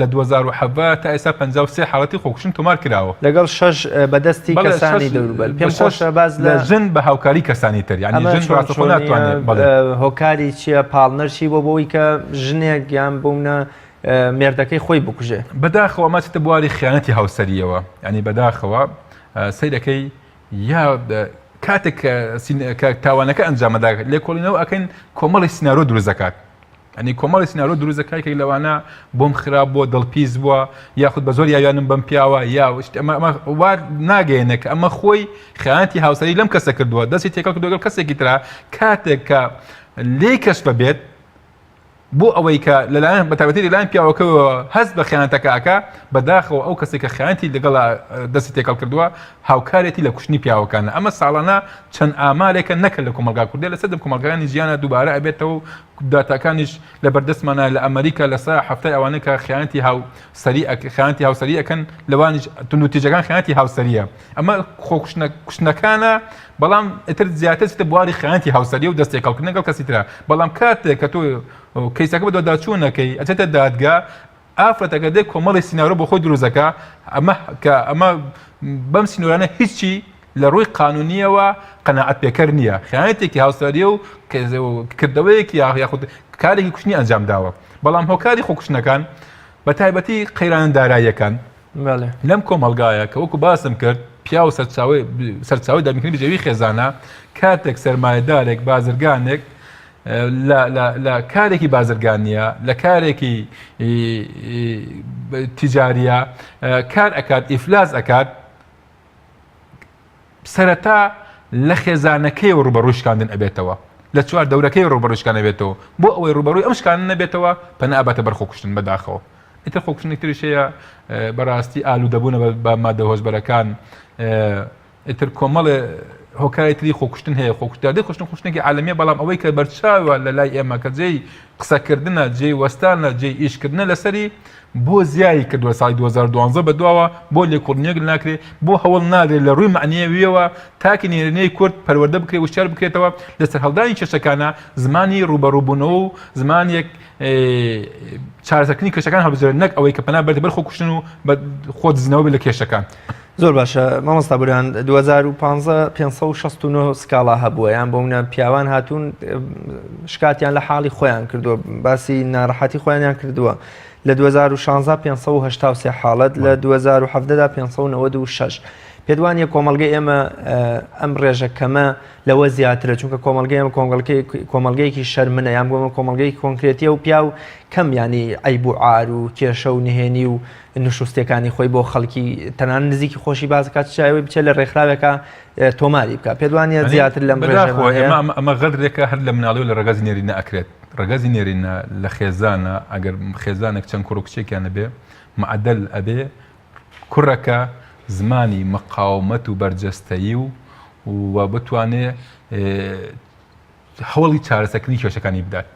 لە 2017 تا ئێستا 53 حاڵەتی خۆکوشتن تۆمار کراوە لەگەڵ شەش بەدەستی کەسانی دەوروبەر پێم خۆشە باس لە ژن بە هاوکاری کەسانی تر یعنی ژن ڕاستەوخۆ ناتوانێت هۆکاری چییە پاڵنەر چی بۆ بۆی کە ژنێک یان بوونە مێردەکەی خۆی بکوژێ؟ بەداخەوە ئەمە چێتە بواری خیانەتی هاوسەریەوە ینی بەداخەوە سەیرەکەی یا کاتێک کە تاوانەکە ئەنجامەدا لێکۆڵینەوە ئەکەین کۆمەڵی سینارۆ دروست دەکات ئەنی کۆمەڵی سینارۆ دروست دەکات یەکێک لەوانە بۆم خراپ بووە دڵپیس بووە یاخود بە زۆر یاویانم بەم پیاوە یا ئەمە ئەمە وا ناگەیەنێ کە ئەمە خۆی خیانەتی هاوسەری لەم کەسە کردووە دەستی تێکەڵ کردووە لەگەڵ کەسێکی ترا کاتێک کە لێی کەشف بێت بۆ ئەوەی کە لەلایەن بەتایبەتی لەلایەن پیاوەکەوە هەست بە خیانەتەکە ئەکا بەداخەوە ئەو کەسێک کە خیانەتی لەگەڵ دەستی تێکەڵ کردووە هاوکارێتی لە کوشتنی پیاوەکانە ئەمە ساڵانە چەند ئامارێکە نەکە لە کۆمەڵگا کوردیە لە سەردەم کۆمەڵگاکانی جیهانە دووبارە ئەبێتەوە و داتاکانیش لە بەردەستمانە لە ئەمریکا لە سا هەفتای ئەوانەی کە خیانەتی هاوسەری خیانەتی هاوسەری ئەکەن لەوانیش توندوتیژەکان خیانەتی هاوسەریە ئەمە خۆکوشتنە کوشتنەکانە بەڵام ئیتر زیاتر چتە بواری خیانەتی هاوسەری و دەست تێکەڵکردن لەگەڵ کەسی ترا بەڵام کاتێک کە تۆ کەیسەکە بەدواداچوون نەکەی ئەچێتە دادگا ئافرەتەکە دێ کۆمەڵی سینارۆ بۆ خۆی دروست دەکا ئەمە کە ئەمە بەم سینۆرانە هیچی لە ڕووی قانونیەوە قەناعەت پێکەر نییە، خیانەتێکی هاوسەریە و کردەوەیەکی یاخود کارێکی کوشتنی ئەنجام داوە. بەڵام هۆکاری خۆکوشتنەکان بە تایبەتی قەیرانە داراییەکان لەم کۆمەڵگایە کە وەکو باسم کرد پیاو سەرچاوەی سەرچاوەی دابینکردنی بژێوی خێزانە، کاتێک سەرمایەدارێک بازرگانێک لە کارێکی بازرگانیە لە کارێکی تیجاریە کار ئەکات ئیفلاس ئەکات سەرەتا لە خێزانەکەیەوە ڕووبەڕووی شکاندن ئەبێتەوە، لە چوار دەورەکەی ڕووبەڕووی شکان ئەبێتەوە، بۆ ئەوەی ڕووبەڕووی ئەم شکانە نەبێتەوە پەنا ئەباتە بەر خۆکوشتن بەداخەوە. ئیتر خۆکوشتنی تریش هەیە بەڕاستی ئالوودەبوونە بە مادە هۆشبەرەکان، ئیتر کۆمەڵێ هۆکاری تری خۆکوشتن هەیە، خۆکوشتدادەی کوشتن خوشتنێکی عالەمیە، بەڵام ئەوەی کە بەرچاوە لە لای ئێمە کە جێی قسەکردنە، جێی وەستانە، جێی ئیشکردنە لەسەری، بۆ زیای کردووە ساڵی 2012 بەدواوە بۆ لێکۆڵینەوەیەک ناکرێ بۆ هەوڵ نادرێت لە ڕووی مەعنەویەوە تاکی نێرینەی کورد پەروەردە بکرێ وشیار بکرێتەوە لە سەرهەڵدانی کێشەکانە زمانی ڕووبەڕووبوونەوە و زمانێک چارەسەرکردنی کێشەکان هەڵبژێرێت نەک ئەوەی کە پەنا بەرێتە بەر خۆکوشتن و بە خۆ دزینەوە بێت لە کێشەکان. زۆر باشە مامۆستا بورهان 2015 569 سکاڵا هەبووە یان بۆ منە پیاوان هاتوون شکاتیان لە حاڵی خۆیان کردووە باسی ناڕەحەتی خۆیانیان کردووە لە 2016 583 حاڵەت لە 2017 دا 596 پێت وانە کۆمەڵگەی ئێمە ئەم ڕێژە کەمە لەوە زیاترە چونکە کۆمەڵگەی ئێمە کۆمەڵگەیەکی شەرمنە یان بۆمە کۆمەڵگەی کۆنکرێتیە و پیاو کەم ینی عیب و عار و کێشە و نهێنی و نوشوستەکانی خۆی بۆ خەڵکی تەنان نزیکی خۆشی باز کات چاوی بچێت لە ڕێکخراوێکە تۆماری بکە پێت وانە زیاتر لەم ئەمە غەدرێکە هەر لە مناڵی و لە ڕەگەزی نێرینە ئەکرێت ڕەگەزی نێرینە لە خێزانە ئەگەر خێزانێک چەند کوڕ و کچێکیان نەبێ معدل ئەبێ کوڕەکە زمانی مقاومەت و بەرجەستەیی و و بتوانێ هەوڵی چارەسەکردنی کێشەکانی بدات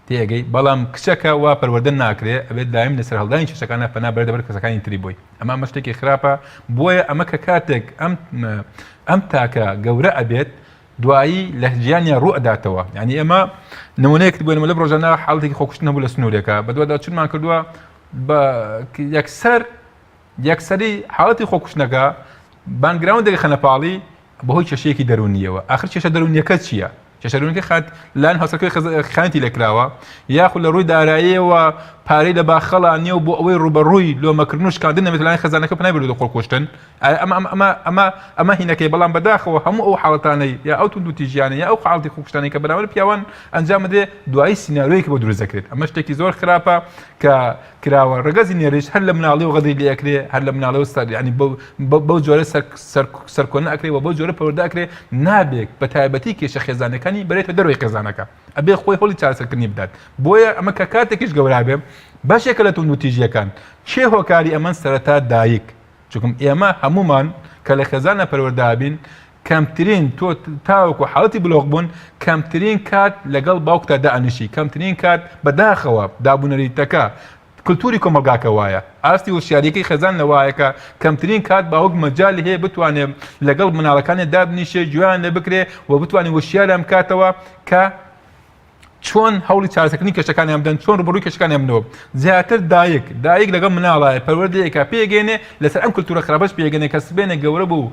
تێئەگەی بەڵام کچەکە وا پەروەردە ناکرێ ئەبێت دایم لە سەرهەڵدانی کێشەکانە پەنا بەرێتە بەر کەسەکانی تری بۆی ئەمە ئەمە شتێکی خراپە بۆیە ئەمە کە کاتێک ئەم ئەم تاکە گەورە ئەبێت دوایی لە ژیانیان ڕوو ئەداتەوە یعنی ئێمە نمونەیەک بۆ نمونە لەم ڕۆژانە حاڵەتێکی خۆکوشتن هەبوو لە سنوورێکە بەدوادا چونمان کردووە بە یەکسەر یەکسەری حاڵەتی خۆکوشتنەکە background ێک خەنە پاڵی بەهۆی کێشەیەکی دەروونیەوە ئاخر کێشە دەروونیەکە چییە؟ کێشە دەروونیەکە خات لایەن هاوسەرەکەی خیانەتی لێکراوە یاخود لە ڕووی داراییەوە پارەی لە باخەڵا نییە و بۆ ئەوەی ڕووبەڕووی لۆمەکردن و شکاندن نەبێت لەلایەن خێزانەکە پەنای بردووە خۆکوشتن ئەمە ئەمە ئەمە ئەمە ئەمە هینەکەی بەڵام بەداخەوە هەموو ئەو حاڵەتانەی یا ئەو توندوتیژیانە یا ئەو حاڵەتی خۆکوشتانەی کە بەرامبەر پیاوان ئەنجام بدرێ دوایی سیناریۆیەکی بۆ دروست دەکرێت ئەمە شتێکی زۆر خراپە کە کراوە ڕەگەزی نێریش هەر لە مناڵی و غەدری لێ ئەکرێ هەر لە مناڵی و سەر یعنی بەو جۆرە سەر سەر سەرکۆنە ئەکرێ و بەو جۆرە پەروەردە ئەکرێ نابێت بە تایبەتی کێشە خێزانەکانی بەرێتە دەرەوەی خێزانەکە ئەبێ خۆی هەوڵی چارەسەرکردنی بدات بۆیە ئەمە کە کاتێکیش گەورە بێ بەشێکە لە توندوتیژیەکان کێ هۆکاری ئەمەن سەرەتا دایک چونکم ئێمە هەمومان کە لە خێزانە پەروەردە بین کەمترین تۆ تاوەکو حاڵەتی بلۆق بوون کەمترین کات لەگەڵ باوکتا دائەنیشی کەمترین کات بەداخەوە دابونەریتەکە کلتوری کۆمەڵگاکە وایە ئاستی هۆشیاریەکەی خێزان لەوایە کە کەمترین کات باوک مەجالی هەیە بتوانێ لەگەڵ مناڵەکانی دابنیشێ گوێیان لێ بکرێ و بتوانێ هۆشیاریان بکاتەوە کە چۆن هەوڵی چارەسەکردنی کێشەکانیان بدەن چۆن ڕوبەڕووی کێشەکانیان بنەوە زیاتر دایک دایک لەگەڵ مناڵایە پەروەردەیەکە پێگەێنێ لەسەر ئەم کلتورە خراپەش پێگەێنێ کە سبێنێ گەورە بوو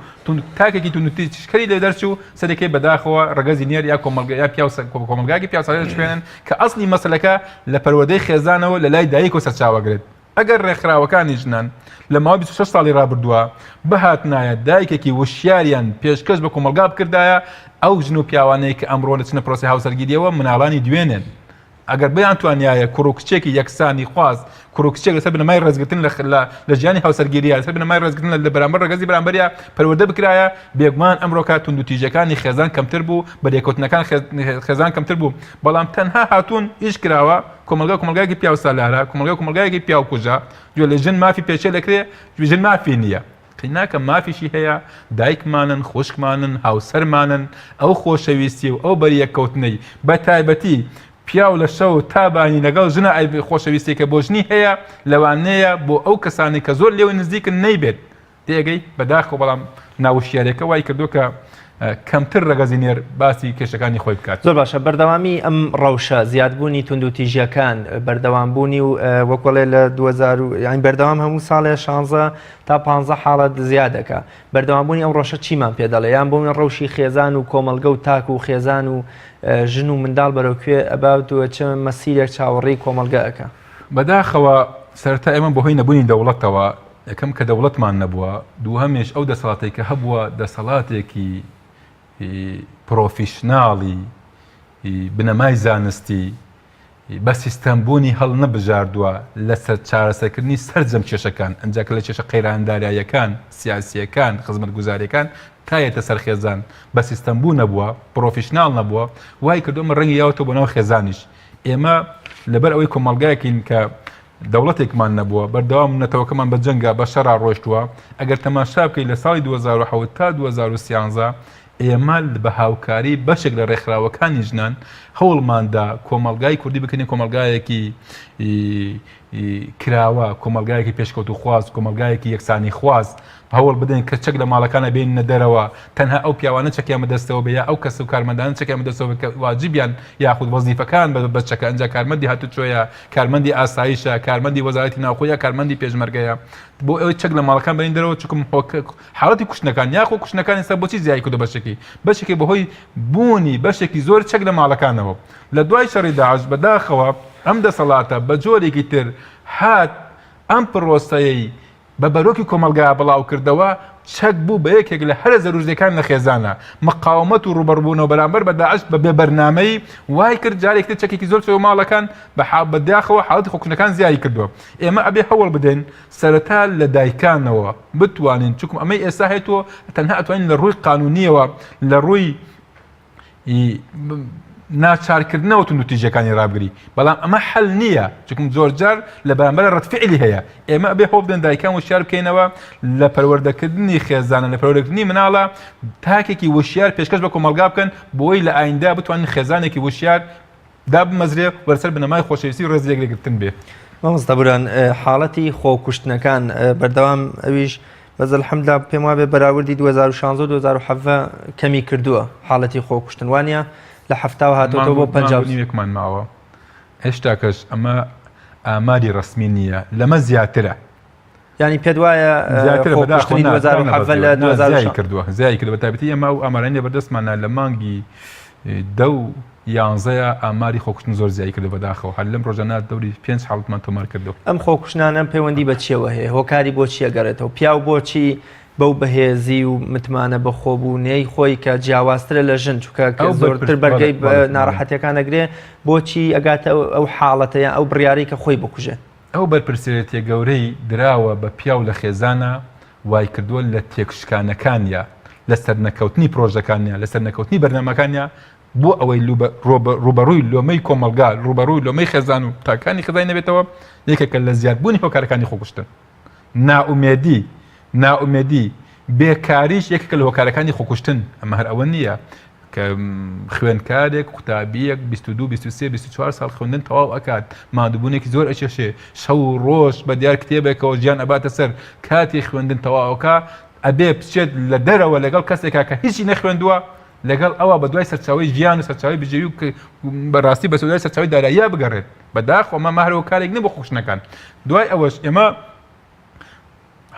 تاکێکی توندوتیژکەری لێ دەرچوو سەرەکەی بەداخەوە ڕەگەزی نێر یا کۆمەڵگە یا پیاو کۆمەڵگاکی پیاوسالاری دەشکێنن کە ئەسڵی مەسەلەکە لە پەروەردەی خێزانەوە لە لای دایک و سەرچاوە گرێت ئەگەر ڕێکخراوەکانی ژنان لە ماوەی 26 ساڵی ڕابردووە بهاتنایە دایکێکی وشیاریان پێشکەش بە کۆمەڵگا بکردایە، ئەو ژن و پیاوانەی کە ئەمڕۆ دەچنە پرۆسەی هاوسەرگیرییەوە مناڵانی دوێنێن. ئەگەر بیانتوانیایە کوڕ و کچێکی یەکسانی خواز، کوڕ و کچێک لەسەر بنەمای ڕێزگرتن لە ژیانی هاوسەرگیرییا، لەسەر بنەمای ڕێزگرتن لە بەرامبەر ڕەگەزی بەرامبەریا پەروەردە بکرایە، بێگومان ئەمڕۆکە توندوتیژییەکانی خێزان کەمتر بوو، بەرێکەوتنەکان خێزان کەمتر بوو. بەڵام تەنها هاتوون ئیش کراوە، کۆمەڵگا کۆمەڵگایەکی پیاوسالارە، کۆمەڵگا کۆمەڵگایەکی پیاوکوژە، گوێ لە ژن مافی پێشێل ئەکرێ، ژن مافی نییە. قیناکە مافیشی هەیە، دایکمانن، خوشکمانن، هاوسەرمانن، ئەو خۆشەویستی و ئەو بەریەککەوتنەی بە تایبەتی پیاو لە شەو تا بانی لەگەڵ ژنە ئەی خۆشەویستیەکە بۆ ژنی هەیە لەوانەیە بۆ ئەو کەسانەی کە زۆر لێوە نزیکن نەیبێت تێگەی بەداخەوە بەڵام ناوشیارەکە وای کردو کە. کەمتر ڕەگەزی نێر باسی کێشەکانی خۆی بکات. زۆر باشە بەردەوامی ئەم ڕەوشە زیادبوونی توندوتیژیەکان بەردەوامبوونی و وەک وەڵێ لە 2000 و یانی بەردەوام هەموو ساڵێ 16 تا 15 حاڵەت زیاد دەکا بەردەوامبوونی ئەم ڕەوشە چیمان پێ دەڵێ یان بۆ من ڕەوشی خێزان و کۆمەڵگە و تاک و خێزان و ژن و منداڵ بەرەو کوێ ئەبات و چ مەسیرێک چاوەڕێی کۆمەڵگە ئەکا؟ بەداخەوە سەرەتا ئێمە بەهۆی نەبوونی دەوڵەتەوە یەکەم کە دەوڵەتمان نەبووە، دووهەمیش ئەو دەسەڵاتەی کە هەبووە دەسەڵاتێکی پرۆفیشناڵی بنەمای زانستی بە سیستەمبوونی هەڵنەبژاردووە لە چارەسەرکردنی سەرجەم کێشەکان، ئەنجا کە لە کێشە قەیرانداراییەکان، سیاسییەکان، خزمەتگوزارییەکان تا یەتە سەر خێزان بە سیستەمبوو نەبووە، پرۆفیشناڵ نەبووە، وای کردووە ئەمە ڕەنگی یاوەتەوە بۆ ناو خێزانیش. ئێمە لەبەر ئەوەی کۆمەڵگایەکین کە دەوڵەتێکمان نەبووە، بەردەوام نەتەوەکەمان بە جەنگا، بە شەڕا ڕۆیشتووە، ئەگەر تەماشا بکەی لە ساڵی 2007 تا 2013 ئێمە بە هاوکاری بەشێک لە ڕێکخراوەکانی ژنان هەوڵماندا کۆمەڵگای کوردی بکەینە کۆمەڵگایەکی کراوە، کۆمەڵگایەکی پێشکەوتووخواز، کۆمەڵگایەکی یەکسانیخواز، هەوڵ بدەین کە چەک لە ماڵەکانە بێننە دەرەوە، تەنها ئەو پیاوانە چەکیان بەدەستەوە بێ یا ئەو کەس و کارمەندانە چەکیان بەدەستەوە بێ کە واجبیان یاخود وەزیفەکان بە چەکە، ئینجا کارمەندی هاتوچۆیە، کارمەندی ئاسایشە، کارمەندی وەزارەتی ناوخۆ یا کارمەندی پێشمەرگەیە، بۆ ئەوەی چەک لە ماڵەکان بێنین دەرەوە، چونکە حاڵەتی کوشتنەکان یاخۆ کوشتنەکان ئێستا بۆچی زیای کردووە بەشێکی بەشێکی بەهۆی بوونی بەشێکی زۆر چەک لە ماڵەکانەوە لە دوای شەڕی داعش بەداخەوە ئەم دەسەڵاتە بە جۆرێکی تر هات ئەم پرۆسەیەی بە بەرۆکی کۆمەڵگا بڵاو کردەوە، چەک بوو بە یەکێک لە هەرە زەروریەکان لە خێزانە، مقاومەت و ڕووبەڕووبوونەوە بەرامبەر بە داعش بە بێ بەرنامەیی وای کرد جارێکی تر چەکێکی زۆر چۆوە ماڵەکان، بە بەداخەوە حاڵەتی خۆکوشتنەکان زیای کردووە. ئێمە ئەبێ هەوڵ بدەین سەرەتا لە دایکانەوە بتوانین، چونکم ئەمەی ئێستا هەیە تۆ تەنها ئەتوانین لە ڕووی قانونیەوە لە ڕووی ناچارکردنەوە توندوتیژیەکانی ڕابگری بەڵام ئەمە حەل نییە چونکم زۆرجار لە بەرامبەر ڕەتفعلی هەیە ئێمە ئەبێ هەوڵ بدەین دایکان وشیار بکەینەوە لە پەروەردەکردنی خێزانە لە پەروەردەکردنی مناڵە تاکێکی وشیار پێشکەش بە کۆمەڵگا بکەن بۆی لە ئایندە بتوانین خێزانێکی وشیار دابمەزرێ و لەسەر بنەمای خۆشەویستی و ڕێز لێگرتن بێ. مامۆستا بوران حاڵەتی خۆکوشتنەکان بەردەوام ئەویش بەس الحمدلله پێم وابێ بەراوردی 2016 و 2017 کەمی کردووە حاڵەتی خۆکوشتن وانە لە هەفتاوە هاتۆتەوە بۆ پەنجا و نیوێکمان ماوە هێشتاکەش ئەمە ئاماری ڕەسمی نییە لەمە زیاترە. یانی پێت وایە زیاترە بەداخەوە خۆکوشتنی نا 2017 لە نا زیای 2016 کردووە زیای کردووە بەتایبەتی ئێمە ئەو ئامارانەی لەبەردەستمانە لە مانگی دە و یانزەیە ئاماری خۆکوشتن زۆر زیای کردووە بەداخەوە هەر لەم ڕۆژانە دەوری پێنج حاڵەتمان تۆمار کردووە. ئەم خۆکوشتنانە پەیوەندی بە چیەوە هەیە؟ هۆکاری بۆ چی ئەگەڕێتەوە؟ پیاو بۆچی بەو بەهێزی و متمانە بەخۆبوونەی خۆی کە جیاوازترە لە ژن چونکە کە ئەو زۆرتر بەرپرس بەڵێ بەرگەی بەڵێ بەڵێ ناڕەحەتیەکان ئەگرێ بۆچی ئەگاتە ئەو حاڵەتە یان ئەو بڕیارەی کە خۆی بکوژێ؟ ئەو بەرپرسیارێتیە گەورەی دراوە بە پیاو لە خێزانا وایکردووە لە تێکشکانەکانیا، لە سەرنەکەوتنی پرۆژەکانیا، لە سەرنەکەوتنی بەرنامەکانیا بۆ ئەوەی ڕووبەڕووی لۆمەی کۆمەڵگا، ڕووبەڕووی لۆمەی خێزان و تاکانی خێزانی نەبێتەوە، یەکێکە لە زیادبوونی هۆکارەکانی خۆکوشتن. نائومێدی، نائومێدی، بێکاریش یەکێکە لە هۆکارەکانی خۆکوشتن، ئەمە هەر ئەوە نییە کە خوێندکارێک، قوتابییەک 22، 23، 24 ساڵ خوێندن تەواو ئەکات، ماندووبوونێکی زۆر ئەکێشێ، شەو و ڕۆژ بە دیار کتێبێکەوە ژیان ئەباتە سەر، کاتی خوێندن تەواو ئەکا، ئەبێ بچێت لە دەرەوە لەگەڵ کەسێکا کە هیچی نەخوێندووە، لەگەڵ ئەوە بە دوای سەرچاوەی ژیان و سەرچاوەی بژێوی و بەڕاستی بە دوای سەرچاوەی داراییە بگەڕێت. بەداخەوە ئەمە هەر هۆکارێک نییە بۆ خۆکوشتنەکان. دوای ئەوەش ئێمە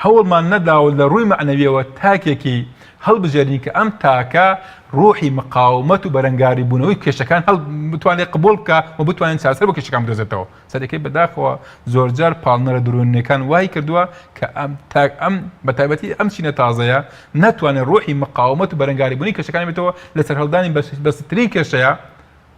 هەوڵمان نەداوە لە ڕووی مەعنەویەوە تاکێکی هەڵبژێرین کە ئەم تاکە ڕوحی مقاومەت و بەرەنگاری بوونەوەی کێشەکان هەڵ بتوانێت قبوڵ بکا و بتوانێت چارەسەر بۆ کێشەکان بدۆزێتەوە. سەرەکەی بەداخەوە زۆرجار پاڵنەرە دروونیەکان وای کردووە کە ئەم تاک ئەم بەتایبەتی ئەم چینە تازەیە ناتوانێت ڕوحی مقاومەت و بەرەنگاری بوونی کێشەکانی بێتەوە لە سەرهەڵدانی بەسترین کێشەیە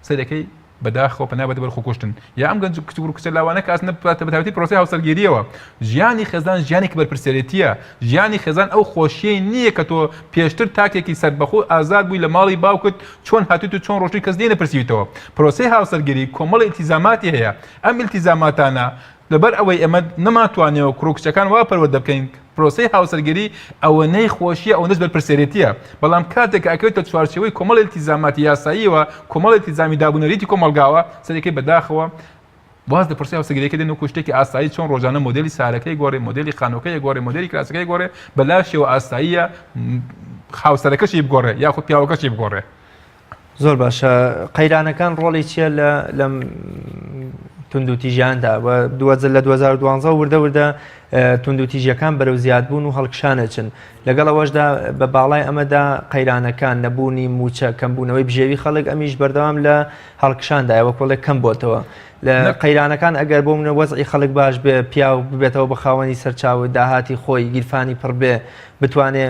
سەرەکەی بەداخەوە پەنا بەدە بەر خۆکوشتن یا ئەم گەنج کچ و کچە لاوانە کە ئەچنە بەتایبەتی پرۆسەی هاوسەرگیریەوە ژیانی خێزان ژیانێکی بەرپرسیارێتیە ژیانی خێزان ئەو خۆشیەی نییە کە تۆ پێشتر تاکێکی سەربەخۆ ئازاد بووی لە ماڵی باوکت چۆن هاتویت و چۆن ڕۆشتوی کەس لێی نەپرسیویتەوە پرۆسەی هاوسەرگیری کۆمەڵی ئیلتیزاماتی هەیە ئەم ئیلتیزاماتانە لەبەر ئەوەی ئێمە نەمانتوانیوە کوڕ و کچەکان وا پەروەردە بکەین پرۆسەی هاوسەرگیری ئەوەنەی خۆشیە ئەوەندەش بەرپرسیارێتیە بەڵام کاتێک کە ئەکەوێتە چوارچێوەی کۆمەڵی ئیلتیزاماتی یاساییەوە کۆمەڵی ئیلتیزامی دابونەریتی کۆمەڵگاوە سەرەکەی بەداخەوە واز لە پرۆسەی هاوسەرگیریەکە دێن وەکو شتێکی ئاسایی چۆن ڕۆژانە مۆدێلی سارەکەی گۆڕێ مۆدێلی خانوەکەی گۆڕێ مۆدێلی کراسەکەی گۆڕێ بەلاشەوە ئاساییە. هاوسەرەکەشی بگۆڕێ یاخود پیاوەکەشی بگۆڕێ. زۆر باشە قەیرانەکان ڕۆڵی چییە لە لەم توندوتیژیاندا و دووەجە لە 2012 وردە وردە توندوتیژیەکان بەرەو زیادبوون و هەڵکشانەچن لەگەڵ ئەوەشدا بە باڵای ئەمەدا قەیرانەکان نەبوونی موچە کەمبوونەوەی بژێوی خەڵک ئەمیش بەردەوام لە هەڵکشاندایە وەکۆڵێک کەم بۆتەوە لە قەیرانەکان ئەگەر بۆ منە وەزعی خەڵک باش بێ پیاو ببێتەوە بە خاوەنی سەرچاوە داهاتی خۆی گیرفانی پڕ بێ بتوانێ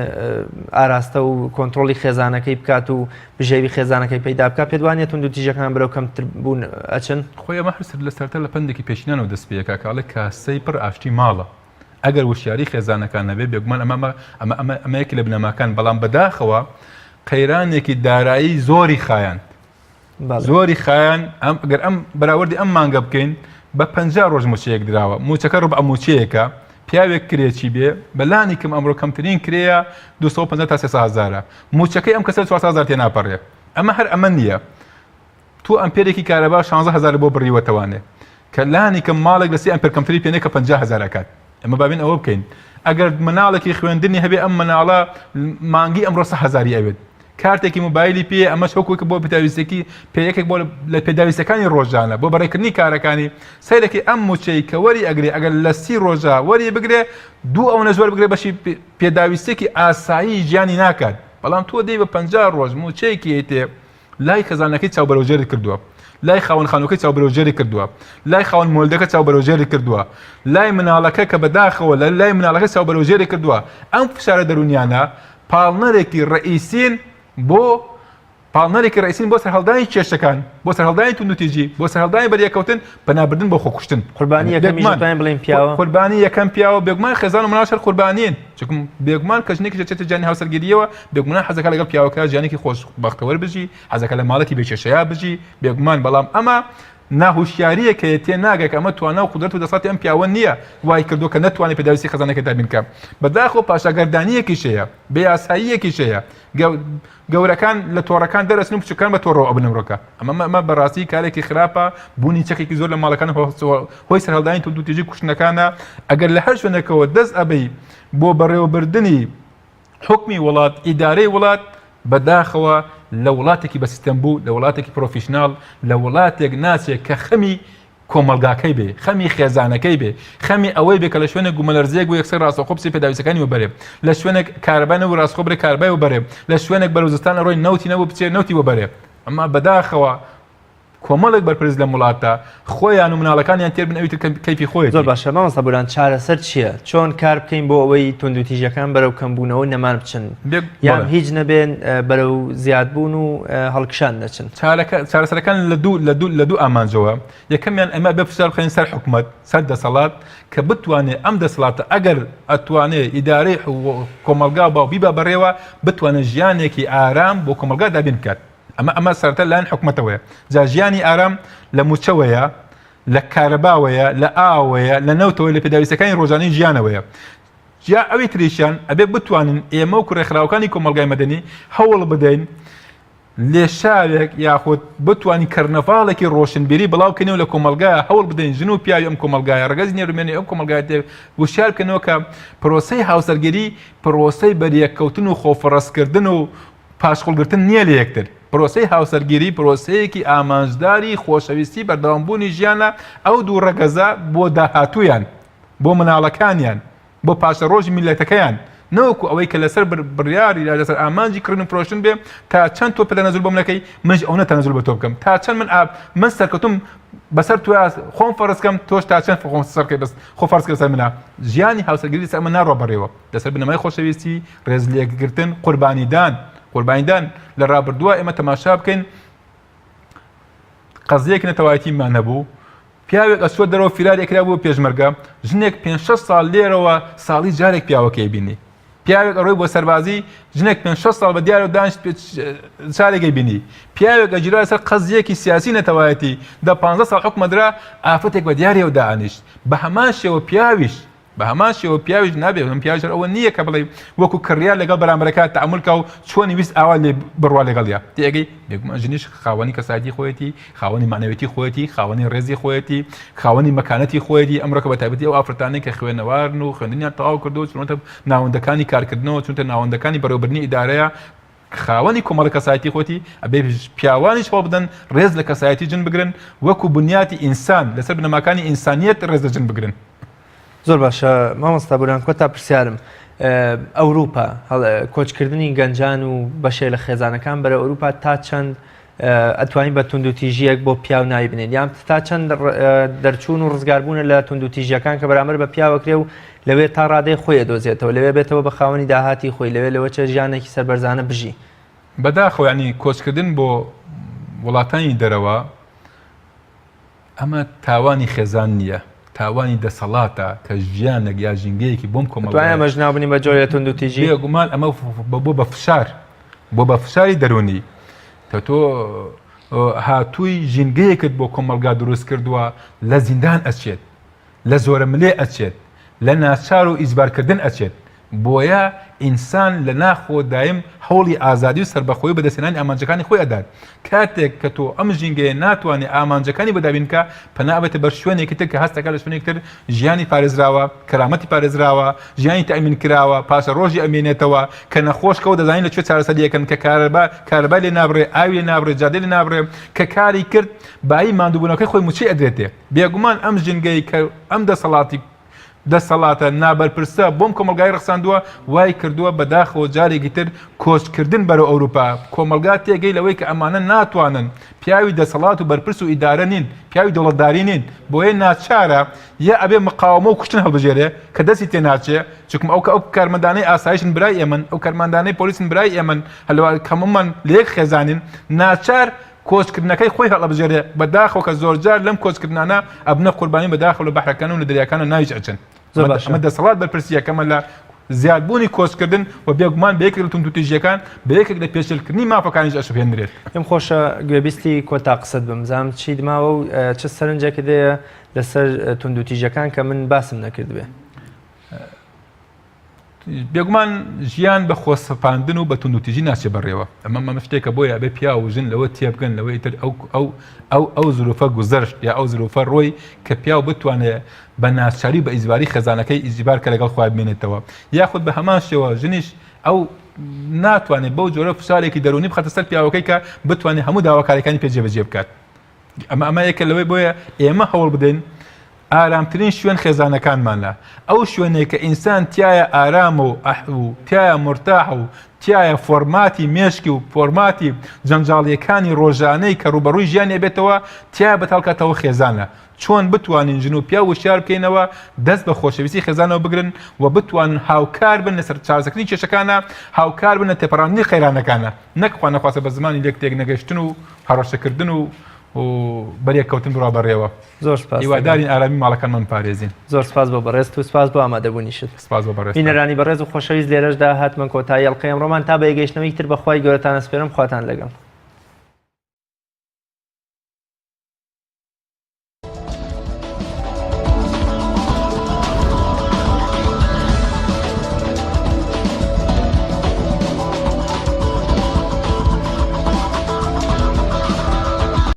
ئاراستە و کۆنترۆڵی خێزانەکەی بکات و بژێوی خێزانەکەی پەیدا بکات پێت وانیە توندوتیژەکان بەرەو کەمتر بوون ئەچن؟ خۆی ئەمە هەر لە سەرەتا لە پەندێکی پێشینانەوە دەست پێ ئەکا کە ئەڵێ کاسەی پڕ ئاشتی ماڵە ئەگەر وشیاری خێزانەکان نەبێ بێگومان ئەمە ئەمە ئەمە ئەمە یەکێ لە بنەماکان بەڵام بەداخەوە قەیرانێکی دارایی زۆری خایاند زۆری خایان ئەم گەر ئەم بەراوردی ئەم مانگە بکەین بە پ ڕۆژ موچەیەک دراوە موچەکە ڕبع موچەیەکە پیاوێک کرێچی بێ بەلانی کەم ئەمڕۆ کەمترین کرێیە 250 تا 300 هزارە موچەکەی ئەم کەسە 400 هزار تێناپەڕێ ئەمە هەر ئەمە نییە تۆ ئەمپێرێکی کارەبا 16 هزار بۆ بڕیوەتەوانێ کە لانی کەم ماڵێک لە سێ ئەمپێر کەمتری پێ کە 50 هزار ئەکات ئەمە بابین ئەوە بکەین ئەگەر مناڵێکی خوێندنی هەبێ ئەم مناڵە مانگی ئەمڕۆ سە هزاری ئەوێت کارتێکی مۆبایلی پێیە ئەمەش وەکو بۆ پێداویستێکی پێ یەکێک بۆ لە پێداویستەکانی ڕۆژانە بۆ بەڕێکردنی کارەکانی سەیرەکی ئەم موچەی کە وەری ئەگرێ ئەگەر لە سی ڕۆژە وەری بگرێ دوو ئەوەنە زۆر بگرێ بەشی پێداویستێکی ئاسایی ژیانی ناکات بەڵام تۆ دێی بە 50 ڕۆژ موچەیەکی ئەیتێ لای خێزانەکەی چاو بەرەوژێری کردووە لای خاوەن خانووەکەی چاو بەرەوژێری کردووە لای خاوەن مۆلدەکە چاو بەرەوژێری کردووە لای مناڵەکە کە بەداخەوە لە لای مناڵەکە چاو بەرەوژێری کردووە ئەم فشارە دەروونیانە پاڵنەرێکی ڕەئیسین بۆ پاڵنەرێکی ڕەئیسین بۆ سەرهەڵدانی کێشەکان، بۆ سەرهەڵدانی توندوتیژی، بۆ سەرهەڵدانی بەریەککەوتن، پەنابردن بۆ خۆکوشتن. قوربانی یەکەمیش بێگومان دەتوانین بڵێین پیاوە؟ قوربانی یەکەم پیاوە، بێگومان خێزان و مناڵیش هەر قوربانین، چونکە بێگومان کە ژنێکیش دەچێتە ژیانی هاوسەرگیرییەوە، بێگومان حەزەکات لەگەڵ پیاوەکە ژیانێکی خۆش بەختەوەر بژی، حەزەکات لە ماڵێکی بێ کێشەیا بژی، بێگومان، بەڵام ئەمە ناهوشیارییەک هەیە تێناگا کە ئەمە توانا و قودرەت و دەسەڵاتی ئەم پیاوە نییە وای کردووە کە نەتوانێت پێداویستی خێزانەکەی دابین بکات. بەداخەوە پاشاگەردانییەکیش هەیە، بێ یاساییەکیش هەیە. گەورەکان لە تۆڕەکان دەرەچن و بچووکان بە تۆڕەوە ئەبن ئەمڕۆکە. ئەمە ئەمە بەڕاستی کارێکی خراپە، بوونی چەکێکی زۆر لە ماڵەکان هۆی سەرهەڵدانی توندوتیژی کوشتنەکانە. ئەگەر لە هەر شوێنێکەوە دەست ئەبەی بۆ بەڕێوەبردنی حوکمی وڵات، ئیدارەی وڵات، بەداخەوە لە وڵاتێکی بە سیستەم بوو، لە وڵاتێکی پرۆفیشناڵ، لە وڵاتێک ناچێ کە خەمی کۆمەڵگاکەی بێ، خەمی خێزانەکەی بێ، خەمی ئەوەی بێ کە لە شوێنێک گومەلەرزەیەک بوو یەکسەر ڕاستەوخۆ بچێ پێداویستەکانی وەبەرێ، لە شوێنێک کارەبای نەبوو ڕاستخۆ برێ کارەبای وەبەرێ، لە شوێنێک بەرەو زستان ئەڕۆی نەوتی نەبوو بچێ نەوتی وەبەرێ. ئەمە بەداخەوە کۆمەڵێک بەرپرس لەم وڵاتە خۆیان و مناڵەکانیان تێر بن ئەوی تر کەیفی زۆر خۆیەتی. باشە مامۆستا بوران چارەسەر چیە؟ چۆن کار بکەین بۆ ئەوەی توندوتیژیەکان بەرەو کەمبوونەوە و نەمان بچن بێ یان بەڵێ. هیچ نەبێن بەرەو زیادبوون و هەڵکشان نەچن؟ چارەکە چارەسەرەکان لە دوو لە دوو لە دوو ئامانجەوە یەکەمیان ئێمە ئەبێ فشار بخەین سەر حکومەت سەر دەسەڵات کە بتوانێ ئەم دەسەڵاتە ئەگەر ئەتوانێ ئیدارەی کۆمەڵگا با و بیبا بەڕێوە بتوانێ ژیانێکی ئارام بۆ کۆمەڵگا دابین بکات ئەمە ئەمە سەرەتا لایەن حکومەتەوەیە جا ژیانی ئارام لە موچەوەیە لە کارەباوەیە لە ئاوەیە لە نەوتەوەی لە پێداویستەکانی ڕۆژانەی ژیانەوەیە جیا ئەوی تریشیان ئەبێ بتوانین ئێمە و ڕێکخراوەکانی کۆمەڵگای مەدەنی هەوڵ بدەین لێشاوێک یاخود بتوانین کەرنەڤاڵێکی ڕۆشنبیری بڵاو بکەینەوە لە کۆمەڵگا هەوڵ بدەین ژن و پیاوی ئەم کۆمەڵگایە ڕەگەزی نێر و مێی ئەم کۆمەڵگایە تێ وشیار بکەنەوە کە پرۆسەی هاوسەرگیری پرۆسەی بەریەککەوتن و خۆفەڕەزکردن و پاشقولگرتن نییە لە یەکتر. پرۆسەی هاوسەرگیری پرۆسەیەکی ئامانجداری خۆشەویستی بەردەوامبوونی ژیانە، ئەو دوو ڕەگەزە بۆ داهاتوویان، بۆ مناڵەکانیان، بۆ پاشەڕۆژی میللەتەکەیان، نەوەکو ئەوەی کە لەسەر بڕیار یا لەسەر ئامانجی کڕین و فرۆشتن بێ، تا چەند تۆ تەنەزول بۆ من ئەکەی، منیش ئەونە تەنەزول بە تۆ بکەم، تا چەند من من سەرکەوتوم بەسەر تۆیا خۆم فەرز کەم، تۆش تا چەند خۆم سەرکەی بەس خۆ فەرز کە بەسەر منا. ژیانی هاوسەرگیری لەسەر ئەمە ناڕوا بەڕێوە. لەسەر بنەمای خۆشەویستی، ڕێزلێکگرتن، قوربانیدان، قوربانیدان لە ڕابردووە ئێمە تەماشا بکەین قەزیەکی نەتەوایەتیمان هەبوو پیاوێک ئەچوە دەرەوە فیراری ئەکرا بوو پێشمەرگە ژنێک پێ شەش ساڵ لێرەوە ساڵی جارێک پیاوەکەی بینی پیاوێک ئەڕۆی بۆ سەربازی ژنێک پێ شەش ساڵ بە دیارەوە دانیشت چارێکی بینی پیاوێک ئەگیرا سەر قەزیەکی سیاسی نەتەوایەتی دە پ ساڵ حکومەدرا ئافرەتێک بە دیارەوە دانیشت بە هەمان شێوە پیاویش. بە هەمان شێوە پیاویش نابێ هەم پیاویش هەر ئەوە نییە کە بڵێ وەکو کڕیار لەگەڵ بەرامبەرەکە تەعامول کا و چۆنی ویست ئاوا لێ بڕوا لەگەڵیا تێگەی بێگومان ژنیش خاوەنی کەسایەتی خۆیەتی خاوەنی مەعنەویەتی خۆیەتی خاوەنی ڕێزی خۆیەتی خاوەنی مەکانەتی خۆیەتی ئەمڕۆکە بە تایبەتی ئەو ئافرەتانەی کە خوێنەوارن و خوێندنیان تەواو کردووە چونەتە ناوەندەکانی کارکردنەوە چونتە ناوەندەکانی بەڕێوەبردنی ئیدارەیە خاوەنی کۆمەڵە کەسایەتی خۆتی ئەبێ پیاوانیش هەوڵ بدەن ڕێز لە کەسایەتی ژن بگرن وەکو بنیاتی ئینسان لەسەر بنەماکانی ئینسانیەت ڕێز لە ژن بگرن. زۆر باشە مامۆستا بوران کۆتا پرسیارم ئەوروپا کۆچکردنی گەنجان و بەشێ لە خێزانەکان بەرە ئەوروپا تا چەند ئەتوانین بە توندوتیژیەک بۆ پیاو ناوی بنێن یان تا چەند دەرچوون و ڕزگاربوونە لە توندوتیژیەکان کە بەرامبەر بە پیاوەکرێ و لەوێ تا ڕادەی خۆی ئەدۆزێتەوە لەوێ بێتەوە بە خاوەنی داهاتی خۆی لەوێ لەوە چێ ژیانێکی سەربەرزانە بژی. بەداخەوە یانی کۆچکردن بۆ وڵاتانی دەرەوە ئەمە تاوانی خێزان نییە، تاوانی دەسەڵاتە کە ژیانێک یا ژینگەیەکی بۆم کۆمەڵگایە. دەتوانین ئەمەش ناو بنین بە جۆرێ لە توندوتیژی؟ بێگومان ئەمە بۆ بە فشار، بۆ بە فشاری دەروونی کە تۆ هاتووی ژینگەیەکت بۆ کۆمەڵگا دروست کردووە لە زیندان ئەچێت، لە زۆرەملێ ئەچێت، لە ناچار و ئیجبارکردن ئەچێت، بۆیە ئینسان لە ناخۆ دایم هەوڵی ئازادی و سەربەخۆی و بەدەستهێنانی ئامانجەکانی خۆی ئەدات، کاتێک کە تۆ ئەم ژینگەیە ناتوانێ ئامانجەکانی بۆ دابین بکا، پەنا ئەبێتە بەر شوێنێکی تر کە هەست ئەکات لە شوێنێکی تر ژیانی پارێزراوە، کەرامەتی پارێزراوە، ژیانی تەئمین کراوە، پاشەڕۆژی ئەمێنێتەوە، کە نەخۆش کەوت دەزانین لە کوێ چارەسەری ئەکەن، کە کارەبا کارەبای لێ نابڕێ، ئاوی لێ نابڕێ، جادەی لێ نابڕێ، کە کاری کرد بایی ماندووبوونەکەی خۆی موچەی ئەدرێتێ. بێگومان ئەم ژینگەی کە ئەم دەسەڵاتی دەسەڵاتە نابەرپرسە بۆم کۆمەڵگای ڕەخساندووە وای کردووە بەداخەوە جارێکی تر کۆچکردن بەرەو ئەوروپا کۆمەڵگا تێگەی لەوەی کە ئەمانە ناتوانن پیاوی دەسەڵات و بەرپرس و ئیدارە نین پیاوی دەوڵەتداری نین بۆیە ناچارە یا ئەبێ مقاومە و کوشتن هەڵبژێرێ کە دەستی تێ ناچێ چونکم ئەو کە ئەو کارمەندانەی ئاسایشن برای ئێمەن ئەو کارمەندانەی پۆلیسن برای ئێمەن هەلوا کەمەمان لە یەک خێزانین ناچار کۆچکردنەکەی خۆی هەڵئەبژێرێ، بەداخەوە کە زۆرجار لەم کۆچکردنانە ئەبنە قوربانی بەداخەوە لە بەحرەکان و لە دەریاکانە ناویش ئەچن. زۆر باشە. ئەمە دەسەڵات بەرپرسی یەکەمە لە زیادبوونی کۆچکردن و بێگومان بە یەکێک لە توندوتیژییەکان بە یەکێک لە پێشێلکردنی مافەکانیش ئەشوبهێنرێت. پێم خۆشە گوێبیستی کۆتا قسەت بم بزانم چیت ماوە و چ سەرنجێکت هەیە لەسەر توندوتیژیەکان کە من باسم نەکردبێ. بێگومان ژیان بە خۆسەپاندن و بە توندوتیژی ناچێ بەڕێوە ئەمە مەمە شتێکە بۆیە ئەبێ پیاو و ژن لەوە تێبگەن لەوەی تر ئەو ئەو ئەو ئەو زروفە گوزەرشت یا ئەو زروفە ڕۆی کە پیاو بتوانێ بە ناچاری بە ئیجباری خێزانەکەی ئیجبار کە لەگەڵ خۆی بمێنێتەوە یاخود بە هەمان شێوە ژنیش ئەو ناتوانێت بەو جۆرە فشارێکی دەروونی بخاتە سەر پیاوەکەی کە بتوانێت هەموو داواکاریەکانی پێ جێبەجێ بکات ئەمە ئەمە یەکە لەوەی بۆیە ئێمە هەوڵ بدەین ئارامترین شوێن خێزانەکانمانە، ئەو شوێنەی کە ئینسان تیایا ئارامە و و تیایا مورتاحە و تیایا فۆرماتی مێشکی و فۆرماتی جەنجاڵییەکانی ڕۆژانەی کە ڕووبەڕووی ژیانی ئەبێتەوە تیایا بەتاڵکاتەوە خێزانە. چۆن بتوانین ژن و پیاو وشیار بکەینەوە دەست بە خۆشەویستی خێزانەوە بگرن و بتوانن هاوکار بن لەسەر چارەسەکردنی کێشەکانا، هاوکار بن لە تێپەڕاندنی قەیرانەکانا نەک خوانەخواستە بە زمانی لێک تێکنەگەشتن و هەڕەشەکردن و و بەریەککەوتن بڕوا بەڕێوە. زۆر سپاس هیوادارین ئارامی ماڵەکانمان بپارێزین. زۆر سپاس بۆ بەڕێزت و سپاس بۆ ئامادەبوونیشت. سپاس بۆ بەڕێزتان. بینەرانی بەڕێز و خۆشەویست لێرەشدا هاتمە کۆتایی ئەڵقەی ئەمڕۆمان تا بە یەکگەیشتنەوەیەکی تر بە خوای گەورەتان ئەسپێرم خواتان لەگەڵ.